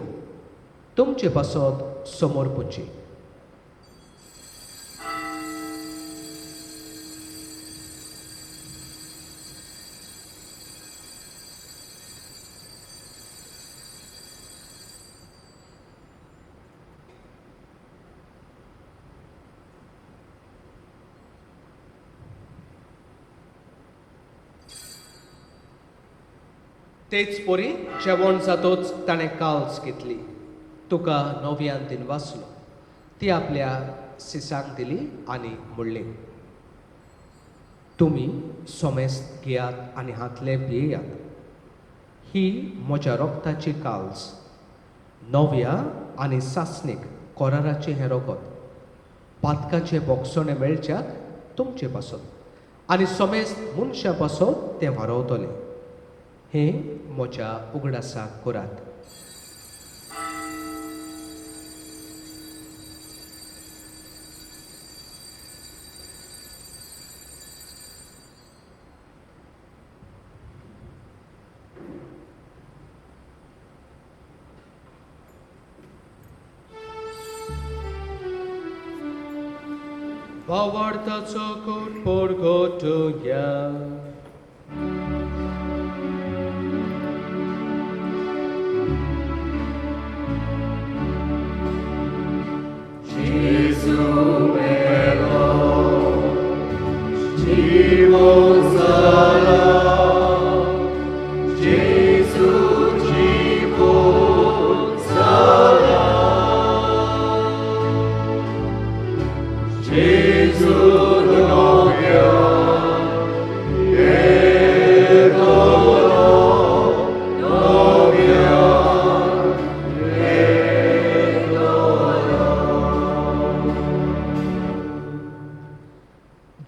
तुमचे पासत समर्पूची. तेच परी जेवण जातोच ताणें काल्स घेतली, तुका नव्यान दिनवासलो, ती आपल्या सिसांक दिली आनी म्हणलें, तुमी सोमेस्त घेयात आनी हातले पियेयात, ही म्हज्या रक्ताची काल्स, नव्या आनी सासणीक कोराराचें हें रगत, पातकाचें बोगसणें मेळच्याक तुमचे पासत आनी सोमेस्त मनशां पासत तें वारवतलें. हें म्हज्या उगडासाक करात. भावार्थाचो कोट परगटुया.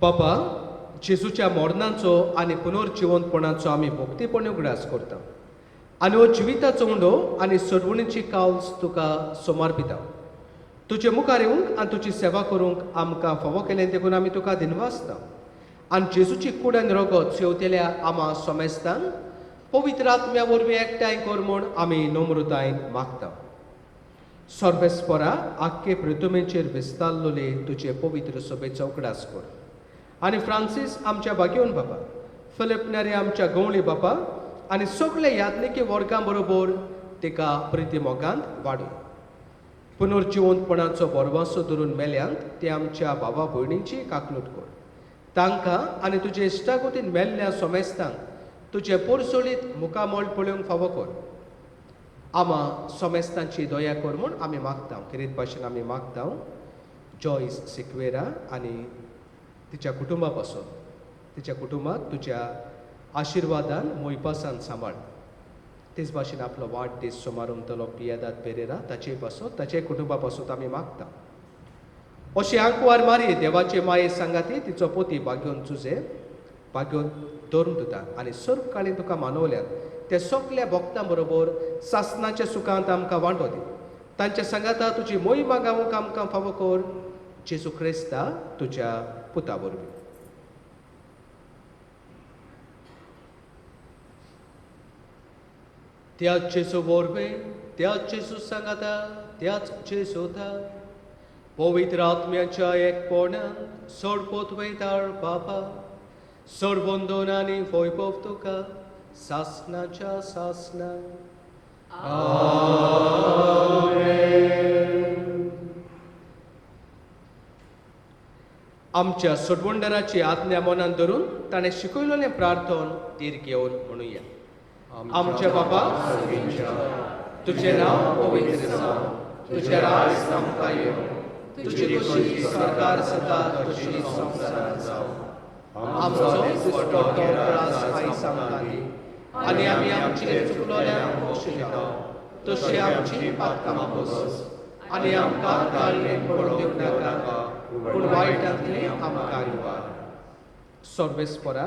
बाबा, जेजूच्या मरणाचो आनी पुनर्जिवंतपणाचो आमी भक्तीपणी उगडास करता आनी हो जिविताचो उंडो आनी सोडवणीची कावस तुका समर्पिता. तुजे मुखार येवंक आनी तुजी सेवा करूंक आमकां फावो केलें देखून आमी तुका दिनवासता. आनी जेजूची कूड आनी रगत सेवतेल्या आमा सोमेस्तान पवित्र आत्म्या वरवीं एकठांय कर म्हूण आमी नम्रतायेन मागता. सर्वेस्परा आख्खे पृथुमेचेर विस्तारलेले तुजे पवित्र सभेचो उगडास कर आनी फ्रांसीस आमच्या भाग्योन बाबा, फिलीप नेरी आमच्या गवळी बाबा आनी सगळे याज्ञिकी वर्गां बरोबर तिका प्रिती मोगांत वाडूं. पुनर्जिवंतपणाचो भरवंसो धरून मेल्यांत ते आमच्या बाबा भयणींची काकलूट कर. तांकां आनी तुजे इश्टागतीन मेल्ल्या सोमेस्तांक तुजें पोरसोळीत मुखामळ पळोवंक फावो कर. आमा सोमेस्तांची दया कर म्हूण आमी मागता. खेरीत भाशेन आमी मागता जॉयस सिक्वेरा आनी तिच्या कुटुंबा पासून, तिच्या कुटुंबाक तुज्या आशिर्वादान मोयपासान सांबाळ. तेच भाशेन आपलो वाडदीस सुमारूंतलो पियादाद पेरेरा ताचे पासून, ताचे कुटुंबा पासून आमी मागता. अशी आंकवार मारी देवाचे माये सांगाती तिचो पोती भाग्योन चुजे भाग्योन धरून दिता आनी सर्व काळी तुका मानवल्यात त्या सगल्या भक्तां बरोबर सासनाच्या सुखांत आमकां वांटो दी. तांच्या सांगाता तुजी मोहिमा गावंक आमकां फावो कर, जेजू क्रिस्ता तुज्या पुता वरवीं. त्याच जेजू वरवीं, त्याच जेजू सांगाता, त्याच जेजूता पवित्र आत्म्याच्या एकपणान सोडपोत वयतार बापा, सोडबंदोन आनी वैभव तुका सासनाच्या सासना. आमच्या सोडवणदाराची आज्ञा मनान धरून ताणें शिकयलेलें प्रार्थन धीर घेवन म्हणुया. आमच्या बाबा, तुजें नांव पवित्र जावं, तुजें राज आमकां येवं, तुजी खोशी सरकार सदा तशी संवसारांत जावं. आमचो दिसपट्टो त्रास आयज आमकां दी आनी आमी आमचे चुकलोल्यांक बक्षिता तशी आमची पातकां बस आनी आमकां ताळमेळ पडूंक दिवं नाका, पूण वायटांतली आमकां निवार. सर्वेस्परा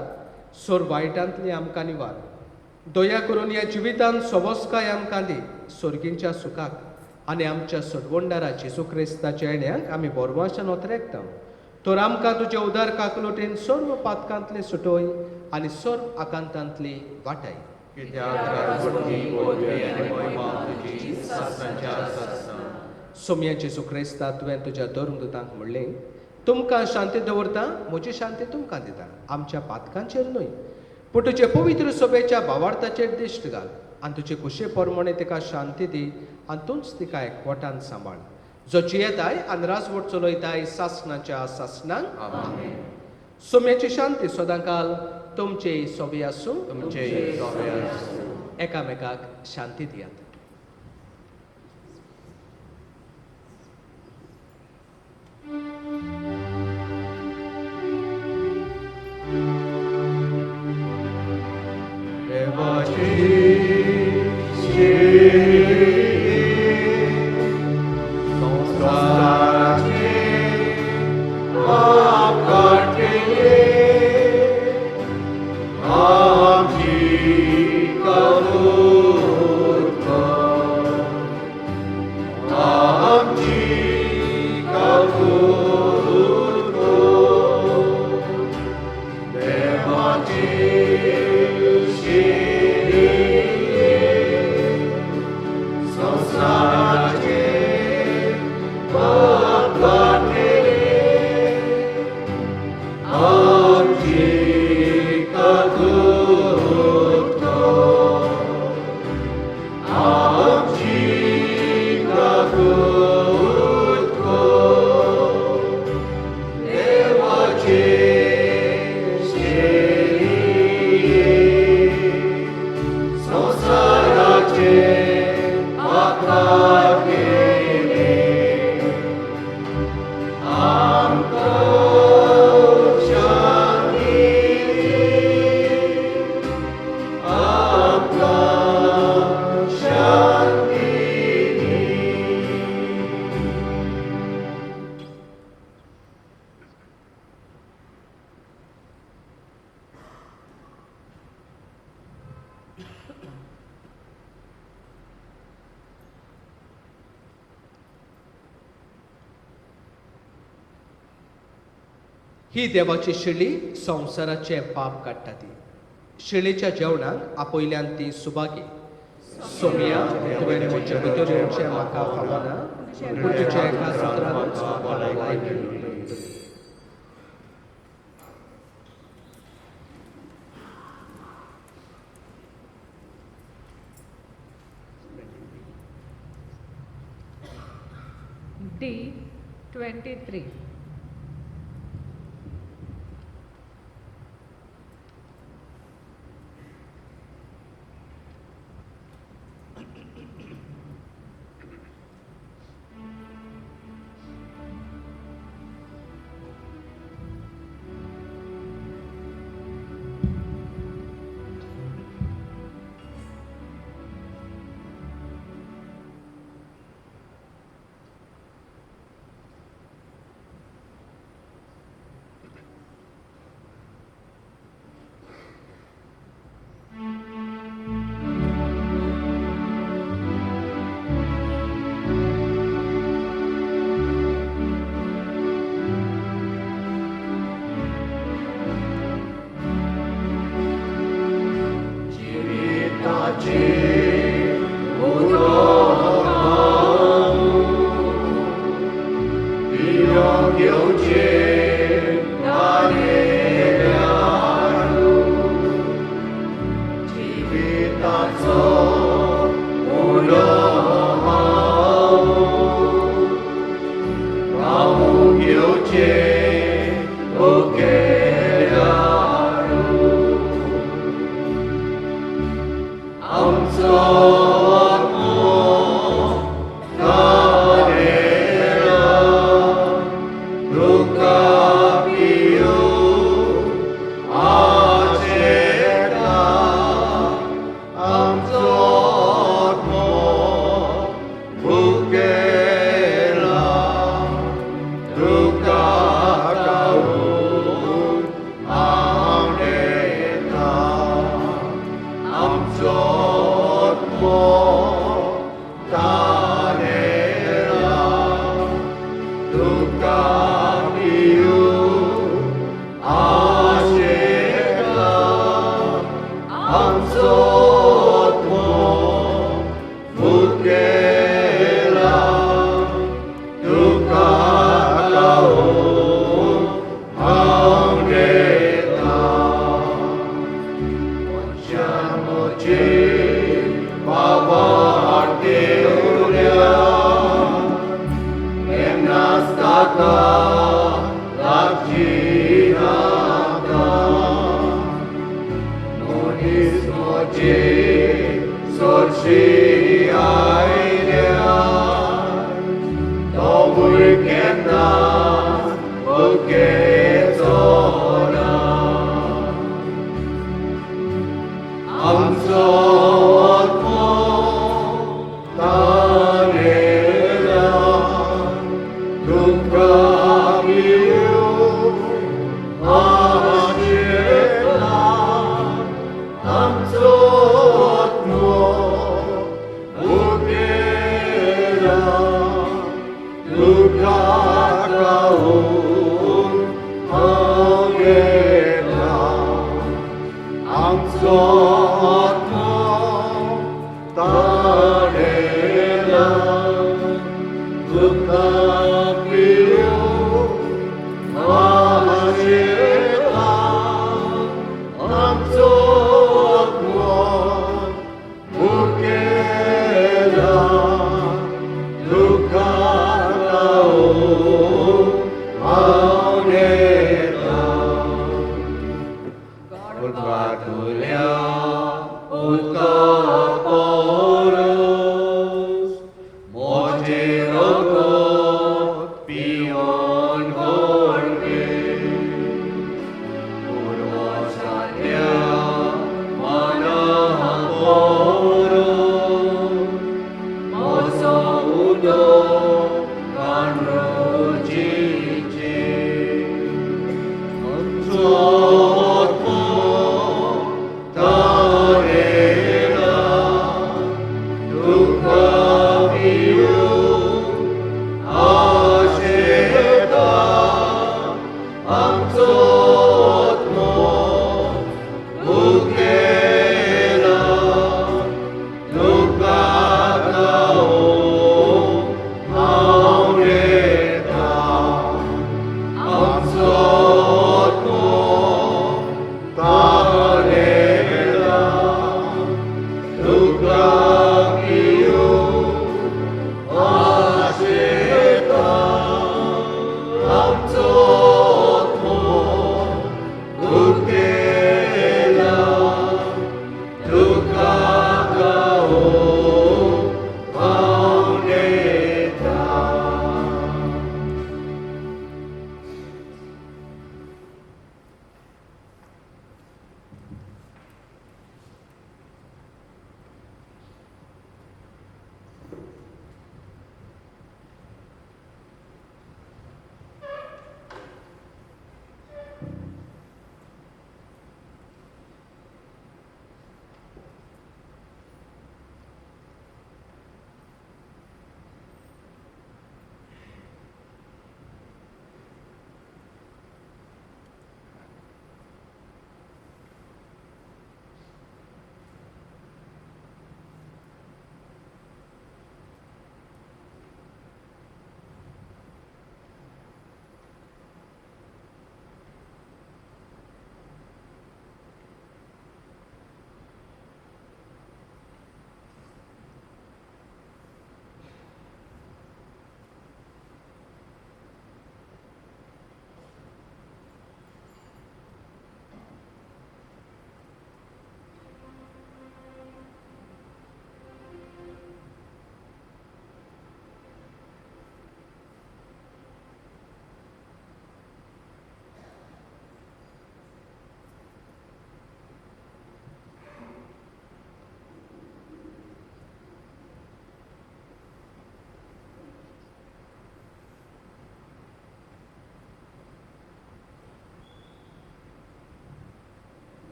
सोर वायटांतली आमकां निवार. दया करून ह्या जिवितांत सवस्काय आमकां दी, सोर्गींच्या सुखाक आनी आमच्या सोडवणदारा जेजू क्रिस्ताच्या येण्याक आमी बोरवाशान ओतरेकता. तर आमकां तुज्या उदार काकलुटेन सर्व पातकांतली सुटोय आनी सर्व आकांतांतली वाटाय. सोम्या जेजू क्रिस्ता, तुवें तुज्या धर्मदूतांक म्हणलें, तुमकां शांती दवरता, म्हजी शांती तुमकां दिता. आमच्या पातकांचेर न्हय पूण तुजे पवित्र सभेच्या भावार्थाचेर दिश्ट घाल आनी तुजे खुशे प्रमाणे तिका शांती दी आनी तूंच तिका एकवटान सांबाळ, जो जियेताय आनी राजवट चलयताय सासनाच्या सासनाक. सोम्याची शांती सदांकाल तुमचे सोबी आसूं. एकामेकाक शांती दियात. आमची कबूल. आमची काकूत कर देवाचे शेळये संवसाराचे पातक केले आमकां शांती दी आमकां शांती दी. ही देवाची शेळी संवसाराचे पाप काडटा ती शेळीच्या जेवणाक आपयल्यान ती सुभागी. सोम्या, तुवें म्हजे भितर येवचें म्हाका फावना, पूण तुज्या एका सत्रानूच म्हाका भलायकी मेळटली. D 23. जिविताचे उदक हांव पिवंक घेवचें तानेल्यानु. जिविताचो उदक हांव खावंक घेवचें भुकेल्यानु. आमचो आत्मो तानेला, तुका पिवंक आशेता. आमचो आत्मो भुकेला, तुका खावंक आवडेता. आमचो आत्मो तानेला, तुका पिवंक आशेता. आमचो आत्मो भुकेला, तुका खावंक आवडेता. मनशान म्हजे बाबा देवल्या, केन्नाच ताका लागची नाका. मनीस म्हजे सरशी आयल्या, तोवूय केन्नाच भुकेचो ना. आमचो आत्मो तानेला, तुका पिवंक आशेता. आमचो आत्मो भुकेला, तुका खावंक आवडेता. आमचो आत्मो उदक काणूचीचें आमचो आत्मो तारेला तुका पिवूंक आशेता आमचो आत्मो भुकेला तुका गावूंक हांवरेता आमचो आत्मो तारेला तुका पिवूंक आशेता आमचो आत्मो भुकेला तुका गावूंक हांवरेता.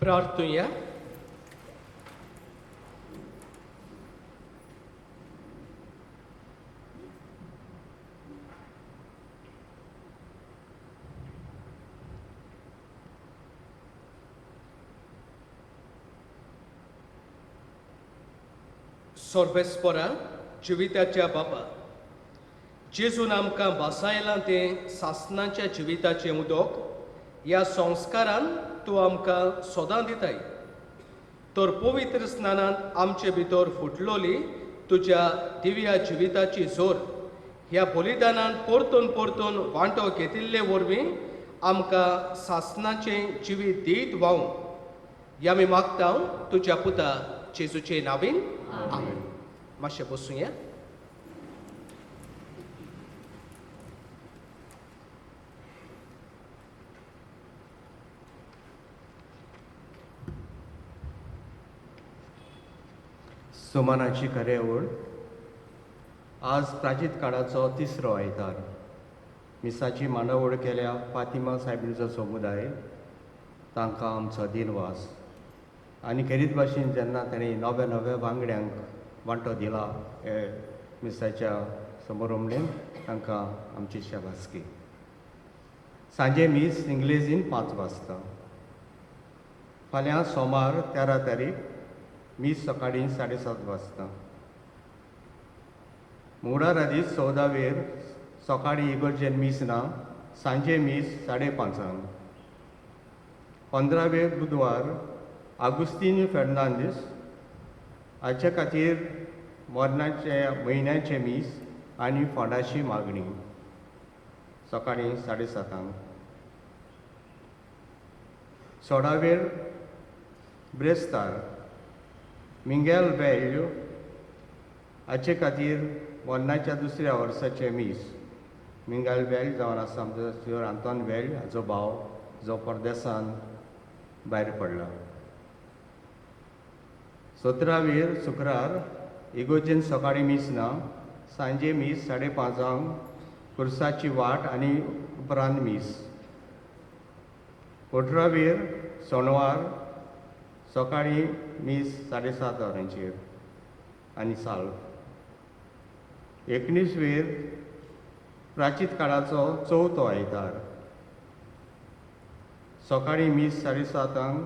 प्रार्थुया. सर्वेस्परा जिविताच्या बापा, जेजून आमकां भासायलां तें सासणाच्या जिविताचें उदक ह्या संस्कारान तूं आमकां सदां दिताय. तर पवित्र स्नानांत आमचे भितर फुटलोली तुज्या दिव्या जिविताची जोर ह्या बलिदानान परतून परतून वांटो घेतिल्ले वरवीं आमकां सासणाचें जिवीत दीत व्हांवूं. ह्या आमी मागता तुज्या पुता जेजूचे नांवीन, आमेन. मातशें बसुया. सुमनाची कार्यावळ. आज प्राचीत काळाचो तिसरो आयतार. मिसाची मांडावळ केल्या फातिमा सायबीणचो समुदाय, तांकां आमचो दिनवास. आनी खेरीत भाशेन जेन्ना तांणी नव्या नव्या वांगड्यांक वांटो दिला हे मिसाच्या समारंभेन, तांकां आमची शाबासकी. सांजे मीस इंग्लेजीन 5 वाजता. फाल्यां सोमार 13 तारीख मीस सकाळीं 7:30 वाजता. मंगळारा दीस 14 वेर सकाळीं इगर्जेन मीस ना, सांजे मीस 5:30. 15 वेर बुधवार आगुस्तीन फेर्नांदीस हाचे खातीर मरणाचे म्हयन्याचें मीस आनी फोंडाची मागणी सकाळीं 7:30. 16 वेर ब्रेस्तार मिंगेल वेल्यो हाचे खातीर मरणाच्या दुसऱ्या वर्साचें मीस मिंगाल वेल जावन आसा आमचो सियोर आंतोन वेल हाचो भाव जो परदेसान भायर पडला. 17वेर शुक्रार इगोर्जेन सकाळीं मीस ना, सांजे मीस 5:30 कुर्साची वाट आनी उपरांत मीस. 18वेर सोणवार सकाळीं मीस 7:30 वरांचेर आनी साल्व. 19वेर प्राचीत काळाचो चवथो आयतार सकाळीं मीस 7:30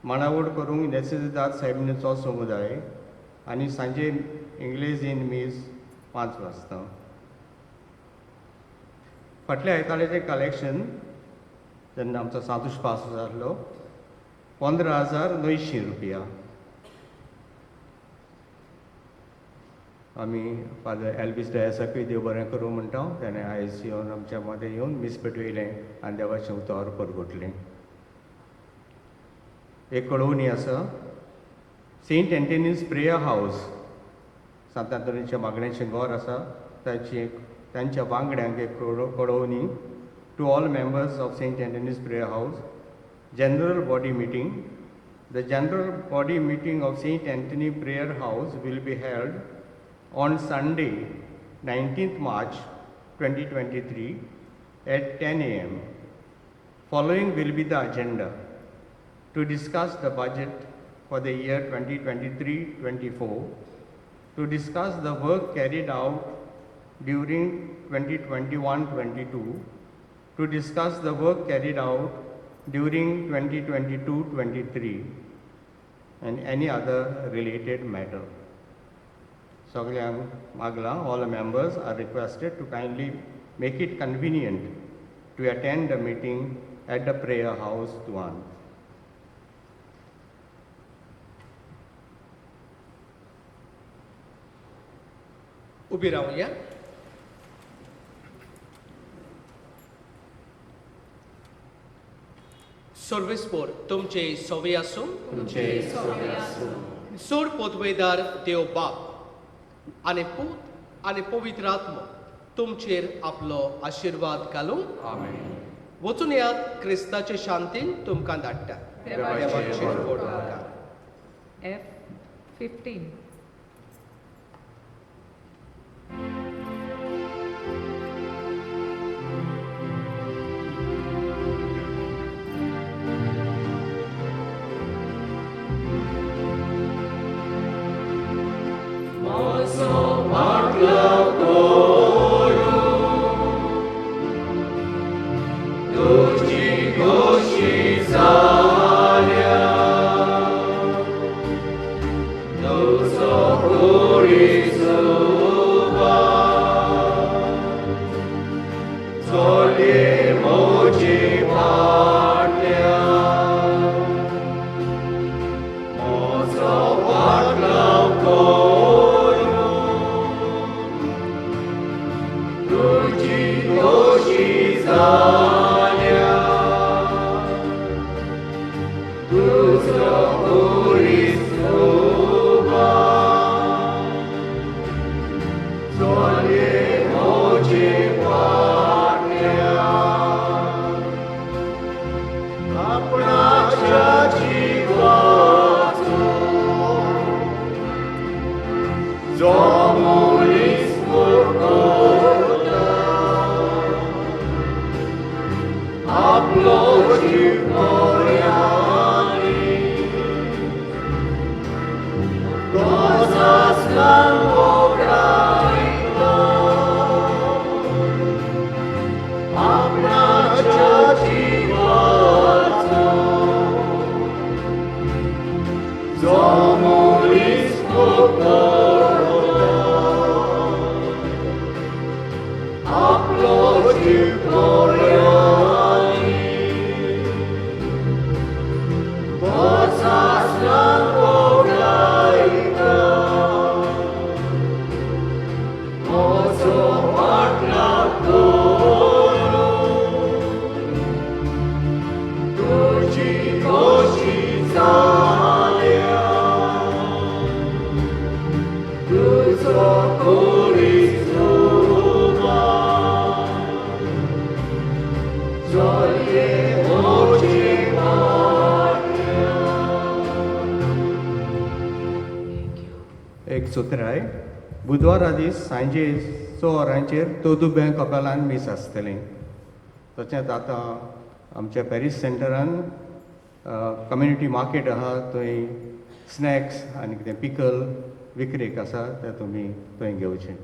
माणावड करूंक नेसेदाद सायबिणीचो समुदाय आनी सांजे इंग्लेजीन मीस 5 वाजता. फाटल्या आयताराचें कलेक्शन जेन्ना आमचो सांतूश पास जाल्लो 15,900 रुपया. आमी फादर एल्वीस डयासाकूय देव बरें करूं म्हणटा, ताणें आयज येवन आमच्या मदें येवन मीस पेटयलें आनी देवाचें उतर परगटलें. एक कळोवणी आसा, सेंट एंटनीज प्रेयर हावज सांत आंतोनीच्या मागण्याचें घर आसा, ताची तांच्या वांगड्यांक एक कळोवणी. To all members of Saint Anthony's prayer house, general body meeting. The general body meeting of Saint Anthony prayer house will be held on Sunday, 19th March 2023 at 10 a.m. Following will be the agenda: to discuss the budget for the year 2023-24, to discuss the work carried out during 2021-22, to discuss the work carried out during 2022-23, and any other related matter. सगळ्यांक मागलां, all members are requested to kindly make it convenient to attend the meeting at the prayer house, Tuan. उबी रावया. सर्वेस्पोर तुमचे सोवे आसूं, तुमचे सोवे आसूं. चड पोतवेदार देव बाप आनी पूत आनी पवित्र आत्मो तुमचेर आपलो आशिर्वाद घालूं. आमेन. वचून यात, क्रिस्ताचे शांतीन तुमकां धाडटा. देवाचें व्हड उपकार. F15. एक सुत्राय. बुधवारा दीस सांजे स वरांचेर तोदुबें कपेलान मीस आसतलें. तशेंच आतां आमच्या पॅरीस सेंटरान कम्युनिटी मार्केट आहा, थंय स्नॅक्स आनी कितें पिकल विक्रेक आसा, तें तुमी थंय घेवचें.